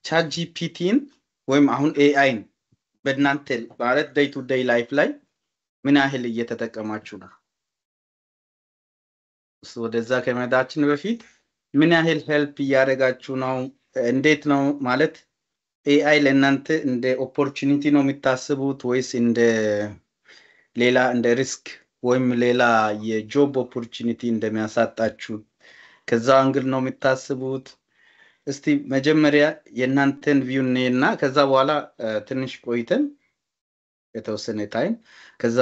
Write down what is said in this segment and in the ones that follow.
ChatGPT ን ወይም አሁን AI ን በእናንተ ማለት day to day life ላይ ምን ያህል እየተጠቀማችሁ ነው? ወደዛ ከመሄዳችን በፊት ምን ያህል help እያደረጋችሁ ነው? እንዴት ነው ማለት AI ለእናንተ እንደ opportunity ነው የምታስቡት ወይስ እንደ ሌላ እንደ risk ወይም ሌላ የ job opportunity እንደሚያሳጣችሁ ከዛ angle ነው የምታስቡት? እስቲ መጀመሪያ የእናንተን view እና ከዛ በኋላ ትንሽ ቆይተን የተወሰነ time ከዛ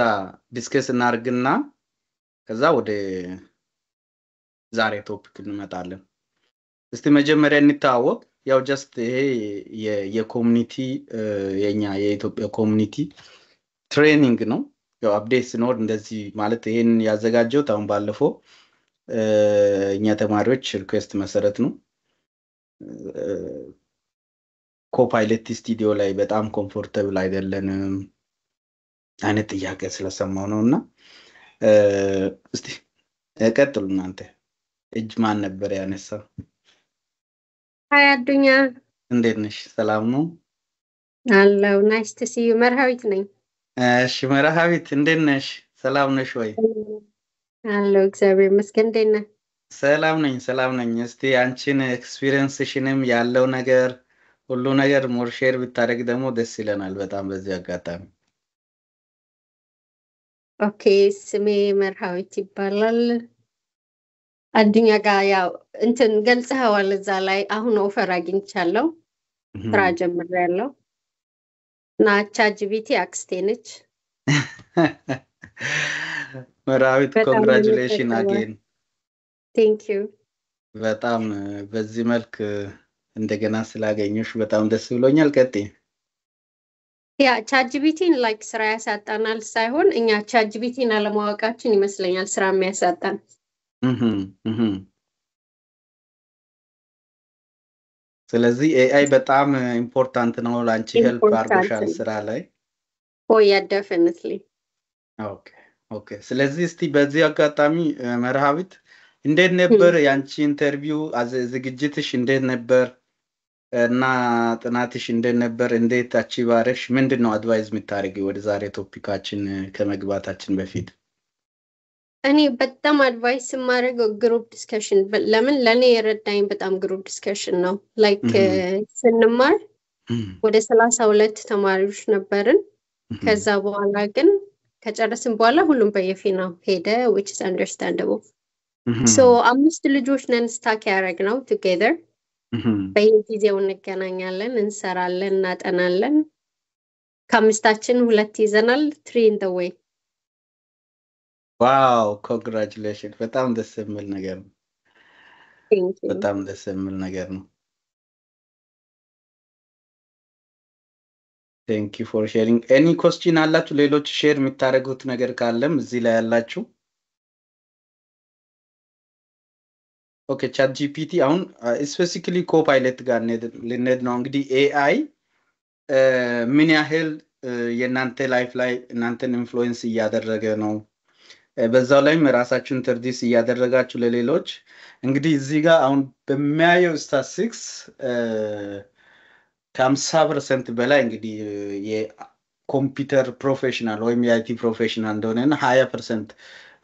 discuss እናርግና ከዛ ወደ ዛሬ topic እንመጣለን። እስቲ መጀመሪያ እንተዋወቅ። ያው just ይሄ የ community የኛ የኢትዮጵያ community training ነው። ያው update ሲኖር እንደዚህ ማለት ይሄን ያዘጋጀሁት አሁን ባለፈው እኛ ተማሪዎች request መሰረት ነው። Copilot Studio ላይ በጣም comfortable አይደለንም አይነት ጥያቄ ስለሰማው ነው። እና እስቲ ቀጥሉ እናንተ። እጅ ማን ነበር ያነሳው? Hi አዱኛ። እንዴት ነሽ? ሰላም ነው አለው። Nice to see you። መርሃዊት ነኝ። እሺ መርሃዊት፣ እንዴት ነሽ? ሰላም ነሽ ወይ? አለው፣ እግዚአብሔር ይመስገን። እንዴት ነህ? ሰላም ነኝ፣ ሰላም ነኝ። እስቲ አንቺን experience ሽንም ያለው ነገር ሁሉ ነገር more share ብታደርግ ደግሞ ደስ ይለናል በጣም በዚህ አጋጣሚ። Okay፣ ስሜ መርሃዊት ይባላል። አዱኛ ጋር ያው እንትን ገልጽኸዋል እዛ ላይ። አሁን offer አግኝቻለሁ፣ ስራ ጀምሬያለሁ እና ChatGPT አክስቴ ነች። መርሃዊት፣ congratulation again። Thank you። በጣም በዚህ መልክ እንደገና ስላገኘሽ በጣም ደስ ብሎኛል። ቀጥይ። Yeah፣ ChatGPT ን like ስራ ያሳጣናል ሳይሆን እኛ ChatGPT ን አለማወቃችን ይመስለኛል ስራ የሚያሳጣን። ስለዚህ AI በጣም important ነው ለአንቺ፣ help አድርጎሻል ስራ ላይ? Oh yeah, definitely። Okay። ስለዚህ እስቲ በዚህ አጋጣሚ መርሃዊት፣ እንዴት ነበር የአንቺ interview ዝግጅትሽ እንዴት ነበር እና ጥናትሽ እንዴት ነበር? እንዴት achieve አደረግሽ? ምንድን ነው advise የምታደርጊው ወደ ዛሬ topic ኣችን ከመግባታችን በፊት? እኔ በጣም advice የማደርገው group discussion። ለምን ለእኔ የረዳኝ በጣም group discussion ነው። Like ስንማር ወደ 32 ተማሪዎች ነበርን። ከዛ በኋላ ግን ከጨረስን በኋላ ሁሉም በየፊናው ሄደ፣ which is understandable። So አምስት ልጆች ነን stuck ያደረግነው together። በየጊዜው እንገናኛለን፣ እንሰራለን፣ እናጠናለን። ከአምስታችን ሁለት ይዘናል። Three in the way። Wow, congratulation! በጣም ደስ የሚል ነገር ነው። በጣም ደስ የሚል ነገር ነው። Thank you for sharing። Any question አላችሁ? ሌሎች share የምታደርጉት ነገር ካለም እዚህ ላይ ያላችሁ። Okay፣ ChatGPT አሁን specifically Copilot ጋር ልንሄድ ነው። እንግዲህ AI ምን ያህል የእናንተ life ላይ እናንተን influence እያደረገ ነው? በዛው ላይም ራሳችሁን introduce እያደረጋችሁ ለሌሎች። እንግዲህ እዚህ ጋር አሁን በሚያየው ስታቲስቲክስ ከ50% በላይ እንግዲህ የኮምፒውተር professional ወይም የ IT professional እንደሆነ እና 20%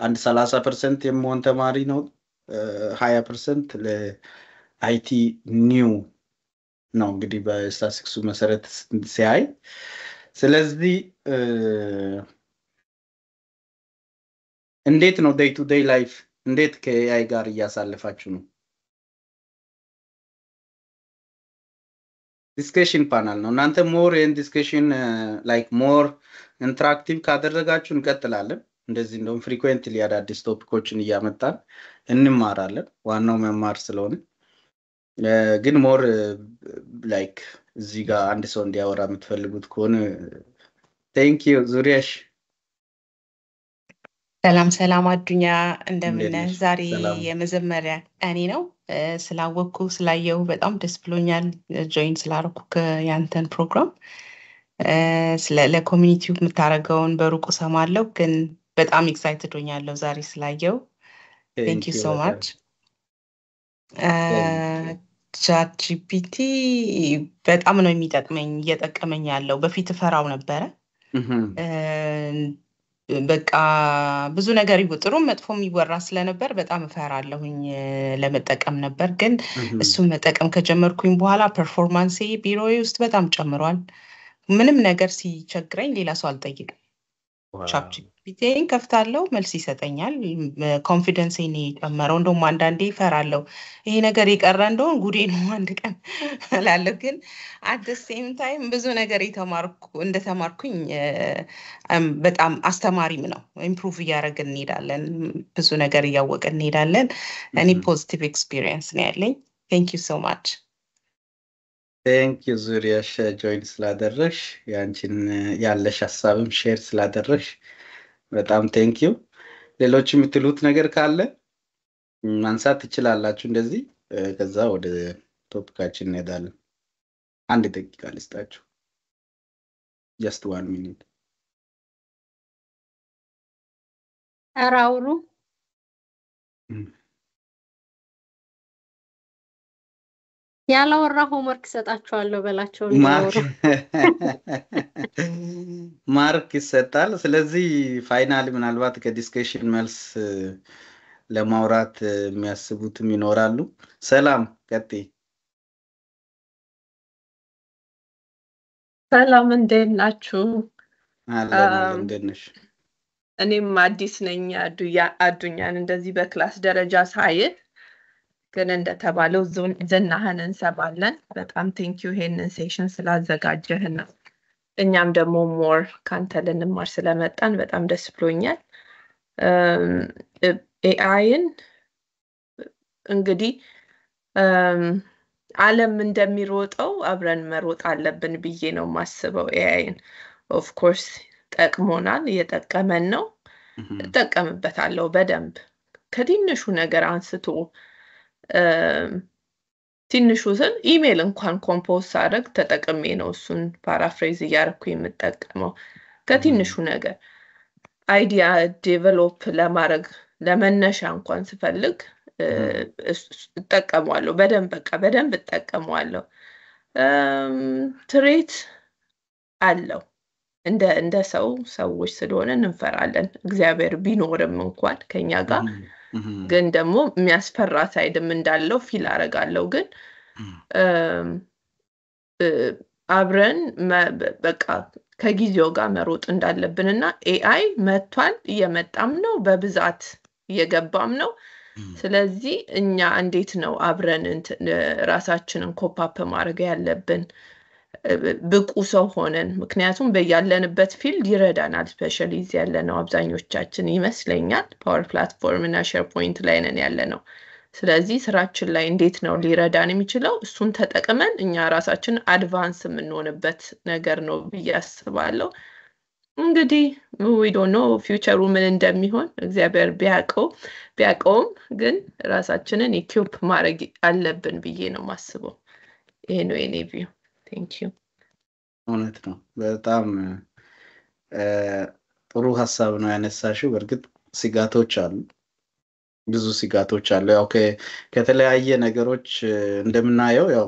አንድ 30% የሚሆን ተማሪ ነው፣ 20% ለ IT new ነው እንግዲህ በስታቲስቲክሱ መሰረት ሲያይ። ስለዚህ እንዴት ነው day to day life እንዴት ከ AI ጋር እያሳለፋችሁ ነው? Discussion panel ነው። እናንተ more ይህን discussion like more interactive ካደረጋችሁ እንቀጥላለን። እንደዚህ እንደውም frequently አዳዲስ topic ኦችን እያመጣን እንማራለን። ዋናው መማር ስለሆነ። ግን more like እዚህ ጋር አንድ ሰው እንዲያወራ የምትፈልጉት ከሆነ። Thank you ዙሪያሽ። ሰላም ሰላም አዱኛ፣ እንደምን? ዛሬ የመጀመሪያ ቀኔ ነው። ስላወቅኩ ስላየው በጣም ደስ ብሎኛል። Join ስላደረኩ ያንተን ፕሮግራም ለ community ው የምታደርገውን በሩቁ ሰማለሁ፣ ግን በጣም excited ሆኛለሁ ዛሬ ስላየው። Thank you so much። ChatGPT በጣም ነው የሚጠቅመኝ፣ እየጠቀመኝ ያለው። በፊት እፈራው ነበረ። በቃ ብዙ ነገር ጥሩ መጥፎ የሚወራ ስለነበር በጣም እፈራለሁኝ ለመጠቀም ነበር። ግን እሱን መጠቀም ከጀመርኩኝ በኋላ performance ኤ ቢሮዬ ውስጥ በጣም ጨምሯል። ምንም ነገር ሲቸግረኝ ሌላ ሰው አልጠይቅም። ChatGPT ን ከፍታለሁ፣ መልስ ይሰጠኛል። Confidence ኤን የጨመረው። እንደውም አንዳንዴ እፈራለሁ፣ ይሄ ነገር የቀረ እንደሆን ጉዴ ነው አንድ ቀን እላለሁ። ግን at the same time ብዙ ነገር የተማርኩ እንደተማርኩኝ በጣም አስተማሪም ነው። Improve እያደረግን እንሄዳለን፣ ብዙ ነገር እያወቅን እንሄዳለን። እኔ positive experience ነው ያለኝ። Thank you so much። Thank you ዙሪያሽ፣ join ስላደረግሽ፣ ያንቺን ያለሽ ሀሳብም share ስላደረግሽ በጣም thank you። ሌሎች የምትሉት ነገር ካለ ማንሳት ትችላላችሁ እንደዚህ። ከዛ ወደ topic ኣችን እንሄዳለን። አንድ ደቂቃ ልስጣችሁ። Just one minute። ኧረ አውሩ። ያላወራ homework እሰጣችኋለሁ በላቸው Mark እንዲያወሩ። Mark ይሰጣል። ስለዚህ finally ምናልባት ከ discussion መልስ ለማውራት የሚያስቡትም ይኖራሉ። ሰላም፣ ቀጥይ። ሰላም፣ እንዴት ናችሁ? አለን አለን። እንዴት ነሽ? እኔም አዲስ ነኝ። አዱኛን እንደዚህ በ class ደረጃ ሳይ ግን እንደተባለው ዝናህን እንሰማለን። በጣም thank you ይሄንን session ስላዘጋጀህና እኛም ደግሞ more ካንተ ልንማር ስለመጣን በጣም ደስ ብሎኛል። AI ን እንግዲህ ዓለም እንደሚሮጠው አብረን መሮጥ አለብን ብዬ ነው የማስበው። AI ን of course ጠቅሞናል፣ እየጠቀመን ነው። እጠቀምበታለሁ በደንብ፣ ከትንሹ ነገር አንስቶ፣ ትንሹ ስል ኢሜይል እንኳን compose ሳደርግ ተጠቅሜ ነው እሱን paraphrase እያደረኩ የምጠቀመው። ከትንሹ ነገር idea develop ለማድረግ ለመነሻ እንኳን ስፈልግ እጠቀመዋለሁ በደንብ፣ በቃ በደንብ እጠቀመዋለሁ። Threat አለው። እንደ ሰው ሰዎች ስለሆነ እንፈራለን። እግዚአብሔር ቢኖርም እንኳን ከኛ ጋር ግን ደግሞ የሚያስፈራ side ም እንዳለው feel አደርጋለሁ። ግን አብረን በቃ ከጊዜው ጋር መሮጥ እንዳለብን እና AI መጥቷል፣ እየመጣም ነው፣ በብዛት እየገባም ነው። ስለዚህ እኛ እንዴት ነው አብረን ራሳችንን cope up ማድረግ ያለብን ብቁ ሰው ሆነን? ምክንያቱም በያለንበት field ይረዳናል። Especially እዚህ ያለነው አብዛኞቻችን ይመስለኛል Power Platform እና SharePoint ላይ ነን ያለነው። ስለዚህ ስራችን ላይ እንዴት ነው ሊረዳን የሚችለው? እሱን ተጠቅመን እኛ ራሳችን advance የምንሆንበት ነገር ነው ብዬ አስባለሁ። እንግዲህ we don't know future ኡ ምን እንደሚሆን፣ እግዚአብሔር ቢያውቀውም ግን ራሳችንን equip ማድረግ አለብን ብዬ ነው የማስበው። ይሄ ነው የኔ view። Thank you። እውነት ነው። በጣም ጥሩ ሀሳብ ነው ያነሳሽው። በእርግጥ ስጋቶች አሉ፣ ብዙ ስጋቶች አሉ። ያው ከተለያየ ነገሮች እንደምናየው ያው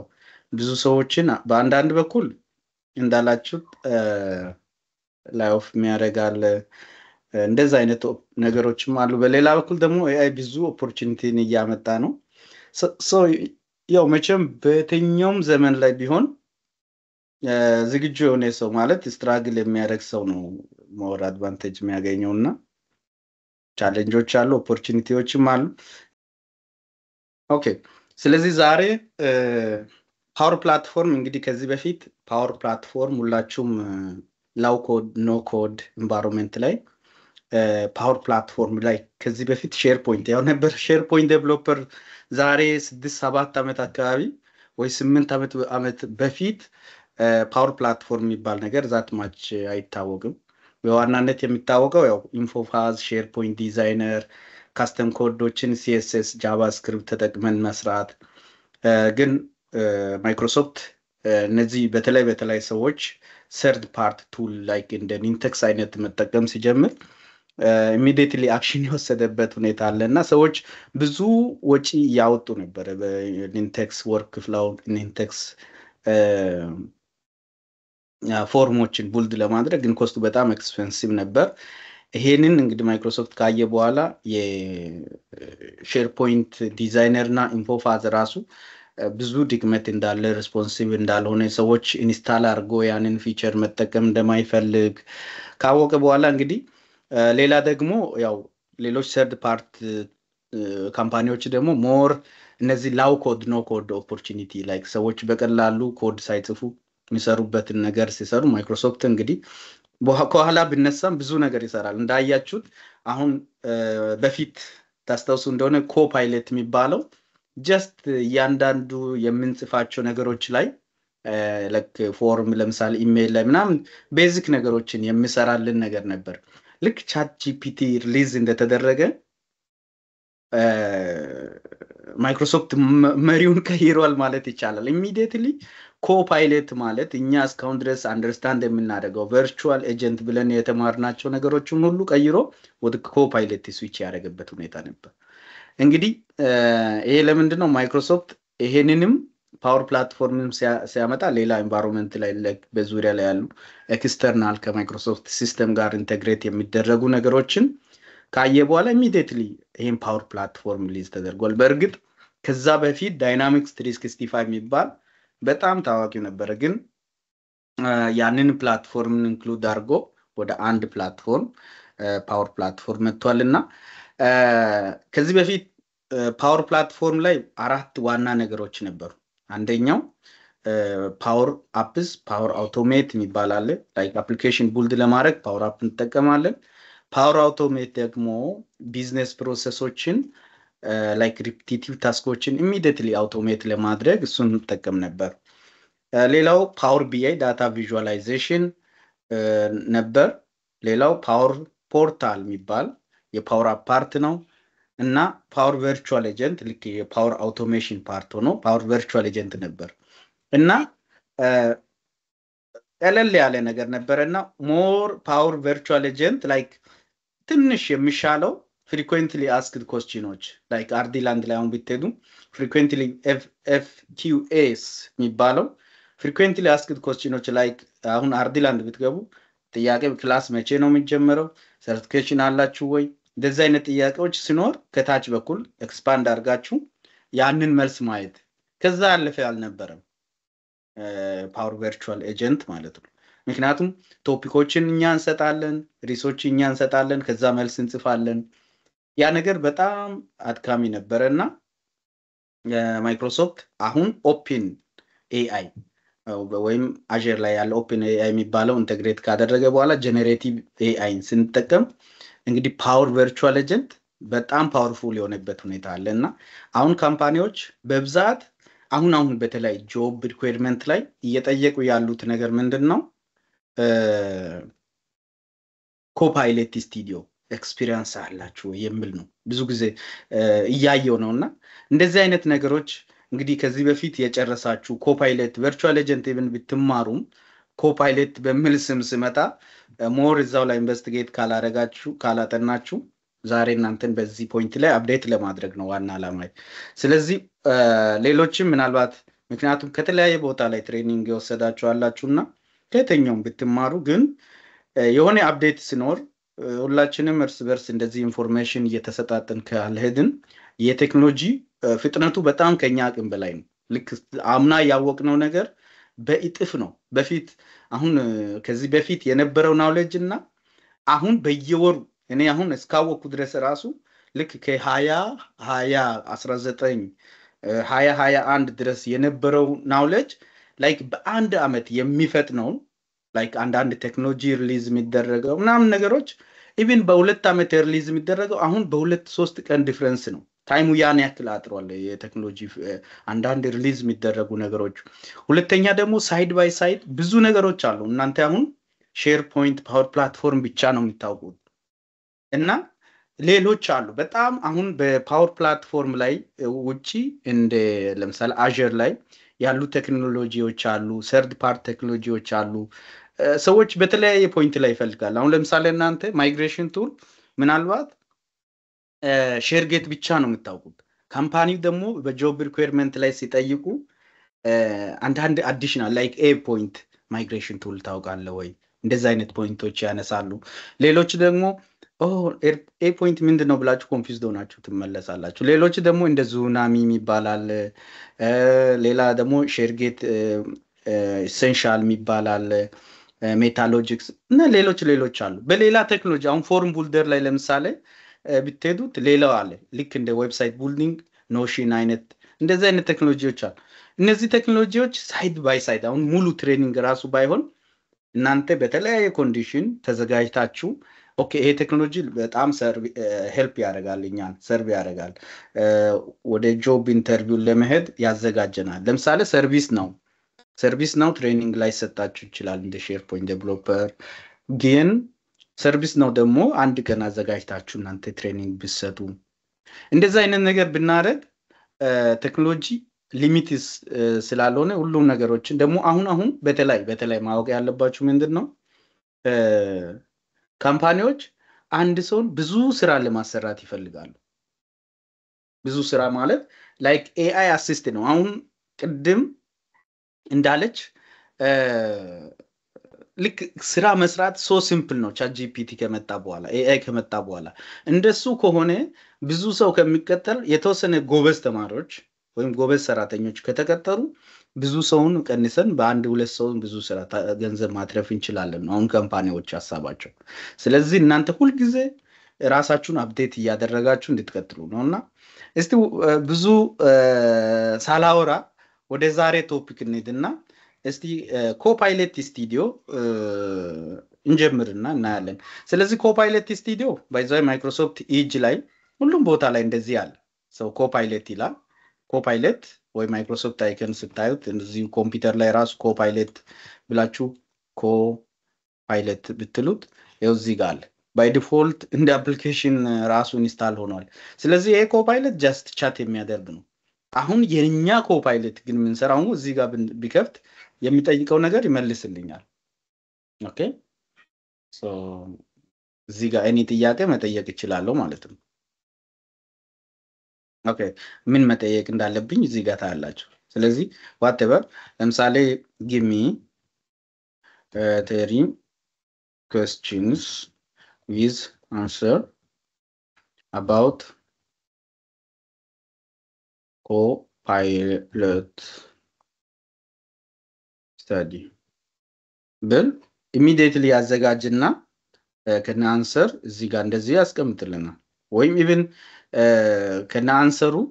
ብዙ ሰዎችን በአንዳንድ በኩል እንዳላችሁት lay off የሚያደርግ አለ፣ እንደዛ አይነት ነገሮችም አሉ። በሌላ በኩል ደግሞ AI ብዙ opportunity ን እያመጣ ነው። ያው መቼም በየትኛውም ዘመን ላይ ቢሆን ዝግጁ የሆነ ሰው፣ ማለት struggle የሚያደርግ ሰው ነው more advantage የሚያገኘው። እና challenge ኦች አሉ፣ opportunity ዎችም አሉ። Okay፣ ስለዚህ ዛሬ Power Platform፣ እንግዲህ ከዚህ በፊት Power Platform ሁላችሁም low code no code environment ላይ Power Platform ላይ ከዚህ በፊት SharePoint ያው ነበር። SharePoint developer ዛሬ 6-7 ዓመት አካባቢ ወይ 8 ዓመት በፊት Power Platform የሚባል ነገር that much አይታወቅም። በዋናነት የሚታወቀው ያው InfoPath፣ SharePoint Designer፣ custom code ኦችን CSS፣ JavaScript ተጠቅመን መስራት። ግን ማይክሮሶፍት እነዚህ በተለይ ሰዎች third party tool like እንደ Nintex አይነት መጠቀም ሲጀምር Immediately action የወሰደበት ሁኔታ አለ። እና ሰዎች ብዙ ወጪ እያወጡ ነበረ በ Nintex workflow፣ Nintex form ኦችን build ለማድረግ፣ ግን cost ኡ በጣም expensive ነበር። ይሄንን እንግዲህ ማይክሮሶፍት ካየ በኋላ የ SharePoint Designer እና InfoPath ራሱ ብዙ ድክመት እንዳለ፣ responsive እንዳልሆነ፣ ሰዎች install አድርጎ ያንን feature መጠቀም እንደማይፈልግ ካወቀ በኋላ እንግዲህ ሌላ ደግሞ ያው ሌሎች third part company ዎች ደግሞ more እነዚህ low code, no code opportunity, like ሰዎች በቀላሉ ኮድ ሳይጽፉ የሚሰሩበትን ነገር ሲሰሩ ማይክሮሶፍት እንግዲህ ከኋላ ብነሳም ብዙ ነገር ይሰራል። እንዳያችሁት አሁን በፊት ታስታውሱ እንደሆነ Copilot የሚባለው just እያንዳንዱ የምንጽፋቸው ነገሮች ላይ like form ለምሳሌ ኢሜይል ላይ ምናምን basic ነገሮችን የሚሰራልን ነገር ነበር። ልክ ChatGPT release እንደተደረገ ማይክሮሶፍት መሪውን ቀይሯል ማለት ይቻላል። Immediately Copilot ማለት እኛ እስካሁን ድረስ understand የምናደርገው virtual agent ብለን የተማርናቸው ነገሮችን ሁሉ ቀይሮ ወደ Copilot switch ያደረገበት ሁኔታ ነበር። እንግዲህ ይሄ ለምንድን ነው? ማይክሮሶፍት ይሄንንም Power Platform ም ሲያመጣ ሌላ environment ላይ በዙሪያ ላይ ያሉ external ከ Microsoft system ጋር integrate የሚደረጉ ነገሮችን ካየ በኋላ immediately ይህን Power Platform release ተደርጓል። በእርግጥ ከዛ በፊት Dynamics 365 የሚባል በጣም ታዋቂው ነበረ፣ ግን ያንን platform ን include አድርጎ ወደ አንድ platform Power Platform መጥቷል። እና ከዚህ በፊት Power Platform ላይ አራት ዋና ነገሮች ነበሩ። አንደኛው Power Apps፣ Power Automate የሚባል አለ። Like application build ለማድረግ Power App እንጠቀማለን። Power Automate ደግሞ business process ኦችን like repetitive task ኦችን immediately automate ለማድረግ እሱን እንጠቀም ነበር። ሌላው Power BI data visualization ነበር። ሌላው Power Portal የሚባል የ Power App part ነው እና Power Virtual Agent ልክ የ Power Automation part ሆኖ Power Virtual Agent ነበር። እና ቀለል ያለ ነገር ነበረ። እና more Power Virtual Agent like ትንሽ የሚሻለው frequently asked question ኦች like አርዲላንድ ላይ አሁን ብትሄዱ frequently FAQs የሚባለው frequently asked question ኦች like አሁን አርዲላንድ ብትገቡ ጥያቄ class መቼ ነው የሚጀመረው፣ certification አላችሁ ወይ፣ እንደዚህ አይነት ጥያቄዎች ሲኖር ከታች በኩል expand አድርጋችሁ ያንን መልስ ማየት፣ ከዛ ያለፈ አልነበረም Power Virtual Agent ማለት ነው። ምክንያቱም topic ኦችን እኛ እንሰጣለን፣ resource እኛ እንሰጣለን፣ ከዛ መልስ እንጽፋለን። ያ ነገር በጣም አድካሚ ነበረ። እና ማይክሮሶፍት አሁን OpenAI ወይም Azure ላይ ያለ OpenAI የሚባለው integrate ካደረገ በኋላ generative AI ን ስንጠቀም እንግዲህ Power Virtual Agent በጣም powerful የሆነበት ሁኔታ አለ። እና አሁን company ዎች በብዛት አሁን አሁን በተለይ job requirement ላይ እየጠየቁ ያሉት ነገር ምንድን ነው? Copilot Studio experience አላችሁ ወይ የሚል ነው። ብዙ ጊዜ እያየው ነው። እና እንደዚህ አይነት ነገሮች እንግዲህ ከዚህ በፊት የጨረሳችሁ Copilot Virtual Agent even ብትማሩም Copilot በሚል ስም ስመጣ more እዛው ላይ investigate ካላረጋችሁ፣ ካላጠናችሁ ዛሬ እናንተን በዚህ point ላይ update ለማድረግ ነው ዋና ዓላማ። ስለዚህ ሌሎችም ምናልባት ምክንያቱም ከተለያየ ቦታ ላይ training የወሰዳችሁ አላችሁ እና ከየትኛውም ብትማሩ ግን የሆነ update ሲኖር ሁላችንም እርስ በርስ እንደዚህ information እየተሰጣጠን ካልሄድን የቴክኖሎጂ ፍጥነቱ በጣም ከኛ አቅም በላይ ነው። ልክ አምና ያወቅነው ነገር በእጥፍ ነው። በፊት አሁን ከዚህ በፊት የነበረው knowledge እና አሁን በየወሩ እኔ አሁን እስካወቅኩ ድረስ ራሱ ልክ ከ2020 19 2021 ድረስ የነበረው knowledge like በአንድ አመት የሚፈጥነውን like አንዳንድ ቴክኖሎጂ release የሚደረገው ምናምን ነገሮች even በ2 ዓመት release የሚደረገው አሁን በ2-3 ቀን difference ነው። Time ኡ ያን ያክል አጥሯል። የቴክኖሎጂ አንዳንድ release የሚደረጉ ነገሮች። ሁለተኛ ደግሞ side by side ብዙ ነገሮች አሉ። እናንተ አሁን SharePoint፣ Power Platform ብቻ ነው የምታውቁት እና ሌሎች አሉ። በጣም አሁን በ Power Platform ላይ ውጪ እንደ ለምሳሌ Azure ላይ ያሉ ቴክኖሎጂዎች አሉ፣ third part ቴክኖሎጂዎች አሉ። ሰዎች በተለያየ point ላይ ይፈልጋል። አሁን ለምሳሌ እናንተ migration tool ምናልባት ShareGate ብቻ ነው የምታውቁት። Company ው ደግሞ በ job requirement ላይ ሲጠይቁ አንዳንድ additional like AvePoint migration tool ታውቃለህ ወይ እንደዚህ አይነት point ኦች ያነሳሉ። ሌሎች ደግሞ AvePoint ምንድን ነው ብላችሁ confused ሆናችሁ ትመለሳላችሁ። ሌሎች ደግሞ እንደ Tsunami የሚባል አለ። ሌላ ደግሞ ShareGate Essential የሚባል አለ፣ Metalogix እና ሌሎች ሌሎች አሉ። በሌላ ቴክኖሎጂ አሁን form builder ላይ ለምሳሌ ብትሄዱት ሌላው አለ። ልክ እንደ website building Notion አይነት እንደዚህ አይነት ቴክኖሎጂዎች አሉ። እነዚህ ቴክኖሎጂዎች side by side አሁን ሙሉ training ራሱ ባይሆን እናንተ በተለያየ condition ተዘጋጅታችሁ okay ይሄ ቴክኖሎጂ በጣም help ያደርጋል፣ እኛን serve ያደርጋል፣ ወደ job interview ለመሄድ ያዘጋጀናል። ለምሳሌ ServiceNow training ላይ ሰጣችሁ ይችላል እንደ SharePoint developer። ግን ServiceNow ደግሞ አንድ ቀን አዘጋጅታችሁ እናንተ training ብትሰጡ እንደዚ አይነት ነገር ብናደርግ ቴክኖሎጂ limit ስላልሆነ ሁሉም ነገሮችን ደግሞ አሁን አሁን በተለይ በተለይ ማወቅ ያለባችሁ ምንድን ነው፣ company ዎች አንድ ሰውን ብዙ ስራ ለማሰራት ይፈልጋሉ። ብዙ ስራ ማለት like AI assist ነው። አሁን ቅድም እንዳለች ልክ ስራ መስራት so simple ነው። ChatGPT ከመጣ በኋላ፣ AI ከመጣ በኋላ እንደሱ ከሆነ ብዙ ሰው ከሚቀጠር የተወሰነ ጎበዝ ተማሪዎች ወይም ጎበዝ ሰራተኞች ከተቀጠሩ ብዙ ሰውን ቀንሰን በአንድ ሁለት ሰውን ብዙ ስራ ገንዘብ ማትረፍ እንችላለን ነው አሁን company ዎች ሀሳባቸው። ስለዚህ እናንተ ሁልጊዜ ራሳችሁን update እያደረጋችሁ እንድትቀጥሉ ነው። እና እስቲ ብዙ ሳላወራ ወደ ዛሬ topic እንሂድና እስቲ Copilot Studio እንጀምርና እናያለን። ስለዚህ Copilot Studio by the way Microsoft Edge ላይ ሁሉም ቦታ ላይ እንደዚህ አለ። So Copilot ይላል። Copilot ወይ Microsoft icon ስታዩት እዚሁ ኮምፒውተር ላይ ራሱ Copilot ብላችሁ Copilot ብትሉት ይኸው እዚህ ጋር አለ። By default እንደ application ራሱ install ሆኗል። ስለዚህ ይሄ Copilot just chat የሚያደርግ ነው። አሁን የኛ Copilot ግን የምንሰራው እዚህ ጋር ቢከፍት የሚጠይቀው ነገር ይመልስልኛል። Okay, so እዚህ ጋር እኔ ጥያቄ መጠየቅ እችላለሁ ማለት ነው። Okay, ምን መጠየቅ እንዳለብኝ እዚህ ጋር ታያላችሁ። ስለዚህ whatever ለምሳሌ give me 3 questions with answer about Copilot Studio ብል immediately ያዘጋጅና ከነ answer እዚህ ጋር እንደዚህ ያስቀምጥልናል። ወይም even ከነ answer ኡ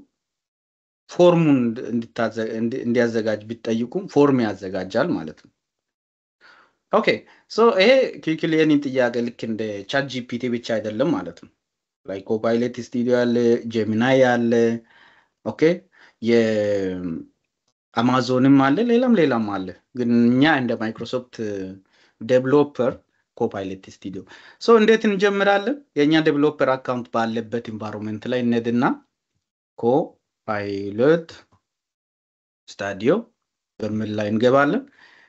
form ኡን እንዲያዘጋጅ ቢጠይቁም form ያዘጋጃል ማለት ነው። Okay, so ይሄ quickly የኔን ጥያቄ ልክ እንደ ChatGPT ብቻ አይደለም ማለት ነው። Like Copilot Studio ያለ፣ Gemini ያለ፣ okay የአማዞንም አለ፣ ሌላም ሌላም አለ። ግን እኛ እንደ Microsoft developer Copilot Studio። So እንዴት እንጀምራለን? የእኛ developer account ባለበት environment ላይ እንሄድና Copilot Studio በሚል ላይ እንገባለን።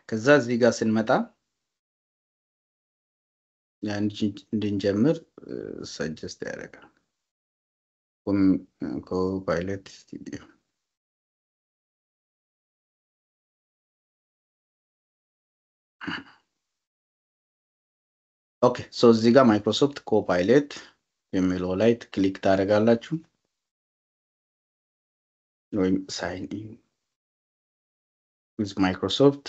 ከዛ እዚህ ጋር ስንመጣ እንድንጀምር suggest ያደርጋል። Copilot Studio, okay, so እዚህ ጋር Microsoft Copilot የሚለው ላይ click ታደርጋላችሁ ወይም sign in with Microsoft.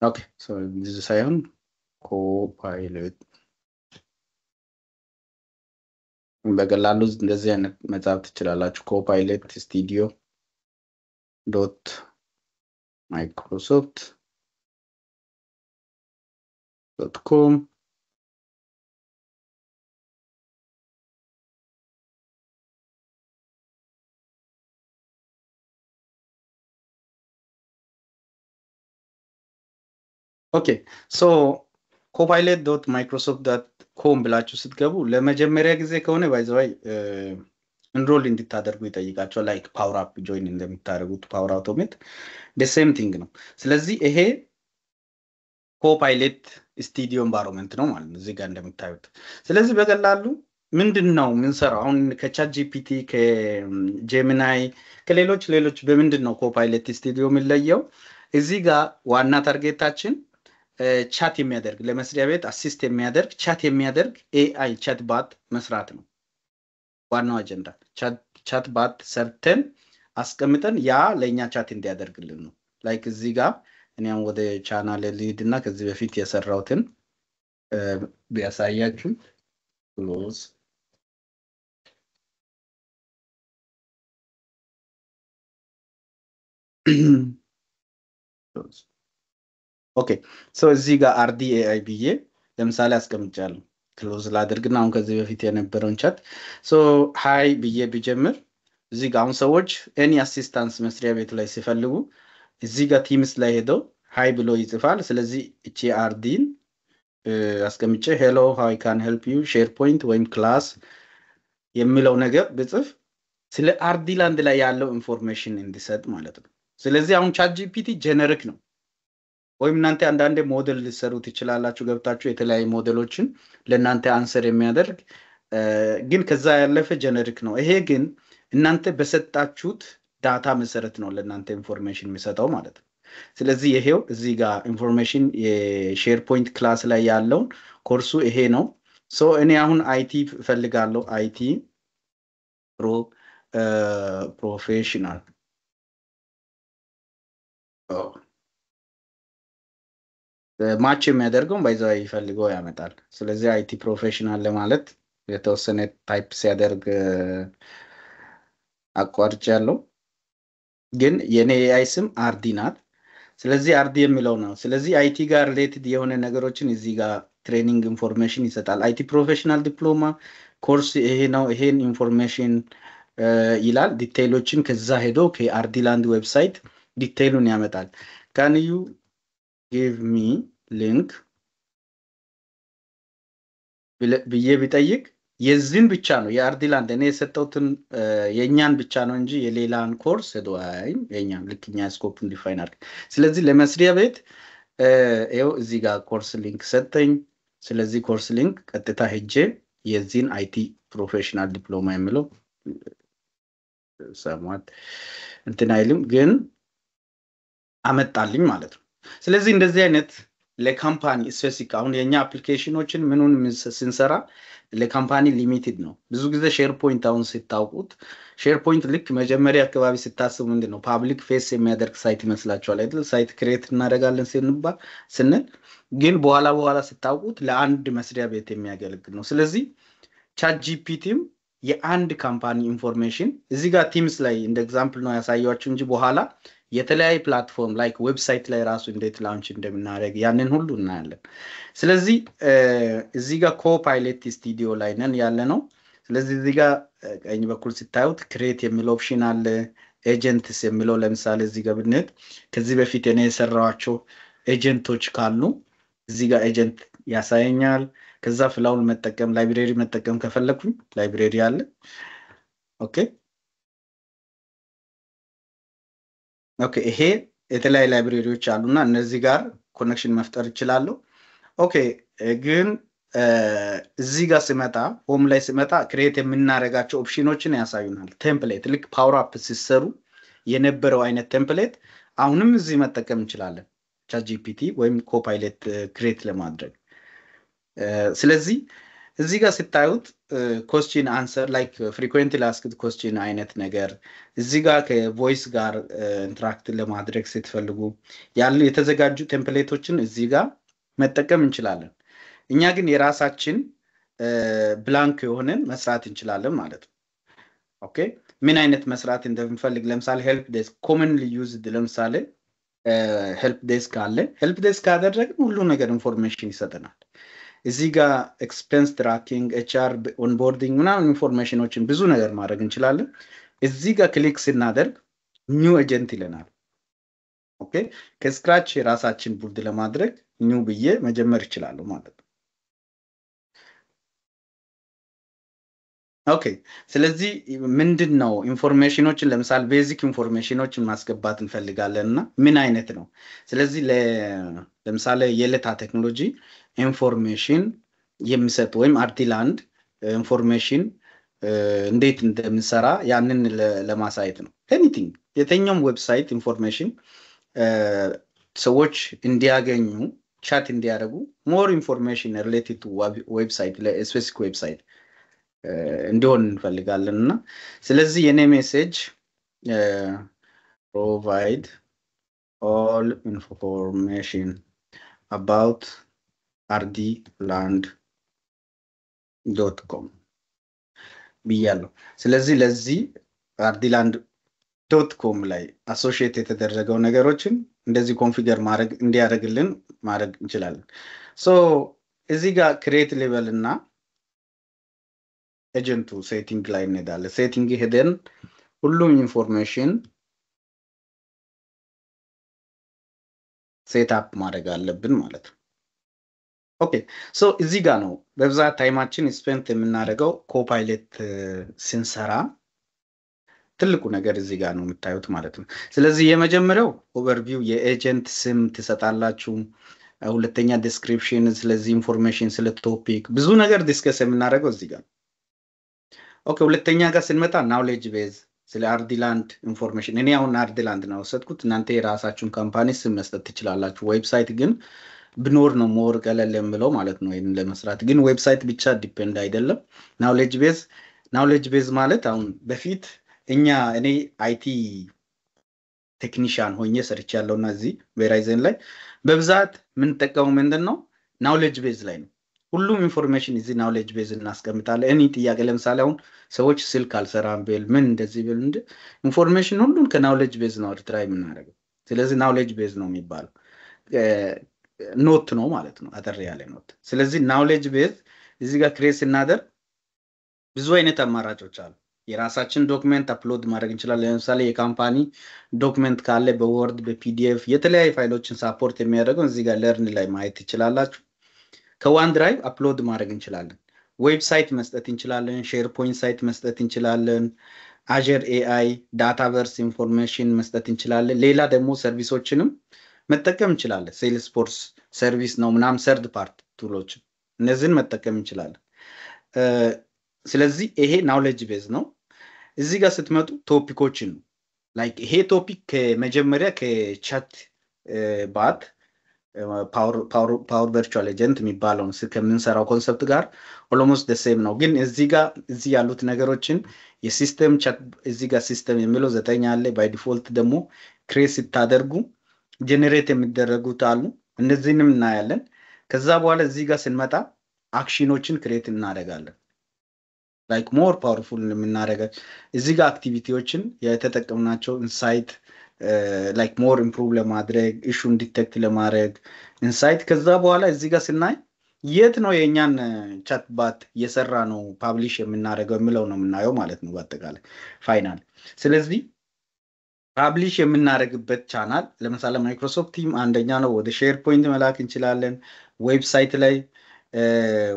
Okay, so እዚህ ሳይሆን Copilot በቀላሉ እንደዚህ አይነት መጻፍ ትችላላችሁ። Copilot Studio.Microsoft.com. Okay, so Copilot.Microsoft.com ብላችሁ ስትገቡ ለመጀመሪያ ጊዜ ከሆነ by the way enroll እንድታደርጉ ይጠይቃችኋል። Like Power App join እንደምታደርጉት Power Automate same thing ነው። ስለዚህ ይሄ Copilot Studio environment ነው ማለት ነው እዚህ ጋር እንደምታዩት። ስለዚህ በቀላሉ ምንድን ነው የምንሰራው አሁን ከ ChatGPT፣ ከ Gemini፣ ከሌሎች ሌሎች በምንድን ነው Copilot Studio የሚለየው? እዚህ ጋር ዋና target ኣችን chat የሚያደርግ፣ ለመስሪያ ቤት assist የሚያደርግ፣ chat የሚያደርግ AI chatbot መስራት ነው ዋናው አጀንዳ። Chatbot ሰርተን አስቀምጠን ያ ለእኛ chat እንዲያደርግልን ነው። Like እዚህ ጋር እኔ አሁን ወደ ቻናል ልሂድ እና ከዚህ በፊት የሰራሁትን ቢያሳያችሁ። Close። Okay, so እዚህ ጋር አርዲ AI ብዬ ለምሳሌ አስቀምጫለሁ። Close ላድርግና አሁን ከዚህ በፊት የነበረውን chat፣ so hi ብዬ ብጀምር እዚህ ጋር አሁን ሰዎች any assistance መስሪያ ቤቱ ላይ ሲፈልጉ እዚህ ጋር Teams ላይ ሄደው hi ብሎ ይጽፋል። ስለዚህ እቺ አርዲን አስቀምጬ "Hello, how can help you SharePoint ወይም class" የሚለው ነገር ብጽፍ ስለ አርዲላንድ ላይ ያለው information እንዲሰጥ ማለት ነው። ስለዚህ አሁን ChatGPT generic ነው። ወይም እናንተ አንዳንዴ ሞዴል ልትሰሩ ትችላላችሁ። ገብታችሁ የተለያዩ ሞዴሎችን ለእናንተ answer የሚያደርግ፣ ግን ከዛ ያለፈ generic ነው። ይሄ ግን እናንተ በሰጣችሁት data መሰረት ነው ለእናንተ information የሚሰጠው ማለት ነው። ስለዚህ ይሄው እዚህ ጋር information የ SharePoint class ላይ ያለውን ኮርሱ ይሄ ነው። So እኔ አሁን IT እፈልጋለሁ። IT professional match የሚያደርገውን by the way ፈልጎ ያመጣል። ስለዚህ IT professional ለማለት የተወሰነ type ሲያደርግ አቋርጭ ያለው ግን የኔ AI ስም አርዲ ናት። ስለዚህ አርዲ የሚለው ነው። ስለዚህ IT ጋር related የሆነ ነገሮችን እዚህ ጋር training information ይሰጣል። IT professional diploma course ይሄ ነው፣ ይሄን information ይላል። Detail ኦችን ከዛ ሄዶ ከአርዲላንድ website detail ኡን ያመጣል። "Can you give me link" ብዬ ቢጠይቅ የዚህን ብቻ ነው፣ የአርዲላንድ እኔ የሰጠሁትን የእኛን ብቻ ነው እንጂ የሌላን ኮርስ ሄዶ አያይም። የእኛን ልክ እኛ scope define አድርግ። ስለዚህ ለመስሪያ ቤት ይኸው እዚህ ጋር course link ሰጠኝ። ስለዚህ course link ቀጥታ ሄጄ የዚህን IT professional diploma የሚለው ሰሟት እንትን አይልም ግን አመጣልኝ ማለት ነው። ስለዚህ እንደዚህ አይነት ለ company specific፣ አሁን የእኛ application ኦችን ምኑን ስንሰራ ለ company limited ነው። ብዙ ጊዜ SharePoint አሁን ስታውቁት SharePoint ልክ መጀመሪያ አካባቢ ስታስቡ ምንድን ነው public face የሚያደርግ site ይመስላችኋል አይደል? Site create እናደርጋለን ስንባል ስንል ግን በኋላ በኋላ ስታውቁት ለአንድ መስሪያ ቤት የሚያገለግል ነው። ስለዚህ ChatGPT ም የአንድ company information እዚህ ጋር Teams ላይ እንደ example ነው ያሳያችሁ እንጂ በኋላ የተለያየ platform like website ላይ ራሱ እንዴት launch እንደምናደርግ ያንን ሁሉ እናያለን። ስለዚህ እዚህ ጋር Copilot Studio ላይ ነን ያለ ነው። ስለዚህ እዚህ ጋር ቀኝ በኩል ስታዩት create የሚለው option አለ። Agents የሚለው ለምሳሌ እዚህ ጋር ብንሄድ ከዚህ በፊት እኔ የሰራኋቸው agent ኦች ካሉ እዚህ ጋር agent ያሳየኛል። ከዛ Flow ን መጠቀም፣ library መጠቀም ከፈለኩኝ library አለ። Okay, ይሄ የተለያዩ library ዎች አሉና እነዚህ ጋር connection መፍጠር እችላለሁ። Okay, ግን እዚህ ጋር ስመጣ፣ home ላይ ስመጣ create የምናደርጋቸው option ኦችን ያሳዩናል። Template ልክ Power App ሲሰሩ የነበረው አይነት template አሁንም እዚህ መጠቀም እንችላለን፣ ChatGPT ወይም Copilot create ለማድረግ። ስለዚህ እዚህ ጋር ስታዩት question answer like frequently asked question አይነት ነገር፣ እዚህ ጋር ከ voice ጋር interact ለማድረግ ስትፈልጉ ያሉ የተዘጋጁ template ኦችን እዚህ ጋር መጠቀም እንችላለን። እኛ ግን የራሳችን blank የሆነን መስራት እንችላለን ማለት ነው። Okay, ምን አይነት መስራት እንደምንፈልግ ለምሳሌ help desk commonly used፣ ለምሳሌ help desk አለ። Help desk ካደረግን ሁሉ ነገር information ይሰጠናል። እዚህ ጋር expense tracking፣ HR onboarding ምናምን information ኦችን ብዙ ነገር ማድረግ እንችላለን። እዚህ ጋር click ስናደርግ new agent ይለናል። Okay, ከ scratch የራሳችን build ለማድረግ new ብዬ መጀመር ይችላሉ ማለት ነው። Okay፣ ስለዚህ ምንድን ነው information ኦችን ለምሳሌ basic information ኦችን ማስገባት እንፈልጋለን እና ምን አይነት ነው? ስለዚህ ለምሳሌ የለታ ቴክኖሎጂ information የሚሰጥ ወይም አርዲላንድ information እንዴት እንደምንሰራ ያንን ለማሳየት ነው። Anything የትኛውም website information ሰዎች እንዲያገኙ chat እንዲያደርጉ more information related to website specific website እንዲሆን እንፈልጋለን እና ስለዚህ የኔ message provide all information about አርዲላንድ.com ብያለሁ። ስለዚህ ለዚህ አርዲላንድ.com ላይ associate የተደረገው ነገሮችን እንደዚህ configure ማድረግ እንዲያደርግልን ማድረግ እንችላለን። So እዚህ ጋር create ልበል እና agent ኡ setting ላይ እንሄዳለን። Setting ሄደን ሁሉም information set up ማድረግ አለብን ማለት ነው። Okay፣ so እዚህ ጋር ነው በብዛት time ኣችን spent የምናደርገው Copilot ስንሰራ ትልቁ ነገር እዚህ ጋር ነው የምታዩት ማለት ነው። ስለዚህ የመጀመሪያው overview የ agent ስም ትሰጣላችሁ። ሁለተኛ description፣ ስለዚህ information ስለ topic ብዙ ነገር discuss የምናደርገው እዚህ ጋር ነው። Okay፣ ሁለተኛ ጋር ስንመጣ knowledge base ስለ አርዲላንድ information። እኔ አሁን አርዲላንድ ነው የወሰድኩት። እናንተ የራሳችሁን company ስም መስጠት ትችላላችሁ። Website ግን ብኖር ነው more ቀለል የምለው ማለት ነው ይህንን ለመስራት። ግን website ብቻ depend አይደለም። Knowledge base፣ knowledge base ማለት አሁን በፊት እኔ IT technician ሆኜ ሰርቻለሁ እና እዚህ ቬራይዘን ላይ በብዛት የምንጠቀመው ምንድን ነው knowledge base ላይ ነው። ሁሉም information እዚህ knowledge base እናስቀምጣለን። እኔ ጥያቄ ለምሳሌ አሁን ሰዎች ስልክ አልሰራም ብል ምን እንደዚህ ብል እንደ information ሁሉን ከ knowledge base ነው retrieve የምናደርገው። ስለዚህ knowledge base ነው የሚባለው note ነው ማለት ነው፣ አጠር ያለ note። ስለዚህ knowledge base እዚህ ጋር create ስናደርግ ብዙ አይነት አማራጮች አሉ። የራሳችን document upload ማድረግ እንችላለን። ለምሳሌ የ company document ካለ በ Word፣ በ PDF የተለያዩ ፋይሎችን support የሚያደርገው እዚህ ጋር learn ላይ ማየት ትችላላችሁ። ከ OneDrive upload ማድረግ እንችላለን። Website መስጠት እንችላለን። SharePoint site መስጠት እንችላለን። Azure AI Dataverse information መስጠት እንችላለን። ሌላ ደግሞ service ኦችንም መጠቀም እንችላለን። Salesforce service ነው ምናምን third party tool ኦችን እነዚህን መጠቀም እንችላለን። ስለዚህ ይሄ knowledge base ነው። እዚህ ጋር ስትመጡ topic ኦችን ነው like ይሄ topic ከመጀመሪያ ከ chat bot Power Virtual Agent የሚባለውን ከምንሰራው concept ጋር almost the same ነው። ግን እዚህ ጋር እዚህ ያሉት ነገሮችን የ system chat እዚህ ጋር system የሚለው 9 አለ። By default ደግሞ create ስታደርጉ generate የሚደረጉት አሉ። እነዚህንም እናያለን። ከዛ በኋላ እዚህ ጋር ስንመጣ action ኦችን create እናደርጋለን። Like more powerful የምናደርገው እዚህ ጋር activity ዎችን የተጠቀምናቸው insight like more improve ለማድረግ issue ን detect ለማድረግ insight። ከዛ በኋላ እዚህ ጋር ስናይ የት ነው የእኛን chatbot እየሰራ ነው publish የምናደርገው የሚለው ነው የምናየው ማለት ነው በአጠቃላይ final። ስለዚህ publish የምናደርግበት ቻናል ለምሳሌ Microsoft Team አንደኛ ነው። ወደ SharePoint መላክ እንችላለን። Website ላይ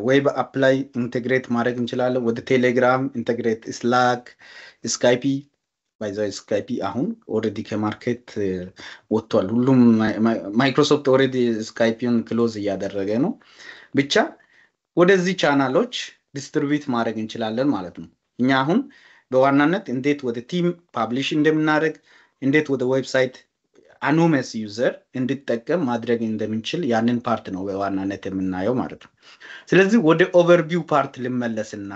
web app ላይ integrate ማድረግ እንችላለን። ወደ Telegram integrate፣ Slack፣ Skype፣ by the way Skype አሁን already ከ market ወጥቷል። ሁሉም Microsoft already Skype ን close እያደረገ ነው። ብቻ ወደዚህ channel ኦች distribute ማድረግ እንችላለን ማለት ነው። እኛ አሁን በዋናነት እንዴት ወደ team publish እንደምናደርግ፣ እንዴት ወደ website anonymous user እንዲጠቀም ማድረግ እንደምንችል ያንን part ነው በዋናነት የምናየው ማለት ነው። ስለዚህ ወደ overview part ልመለስና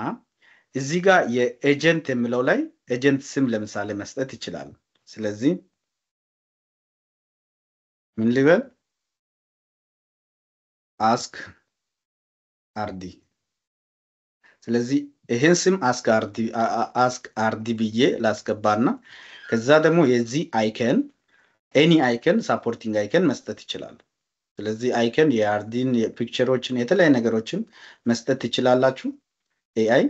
እዚህ ጋር የ agent የሚለው ላይ agent ስም ለምሳሌ መስጠት ይችላል። ስለዚህ ምን ልበል? Ask አርዲ። ስለዚህ ይህን ስም ask አርዲ ብዬ ላስገባና ከዛ ደግሞ የዚህ icon any icon supporting icon መስጠት ይችላል። ስለዚህ icon የአርዲን የ picture ኦችን የተለያዩ ነገሮችን መስጠት ትችላላችሁ። AI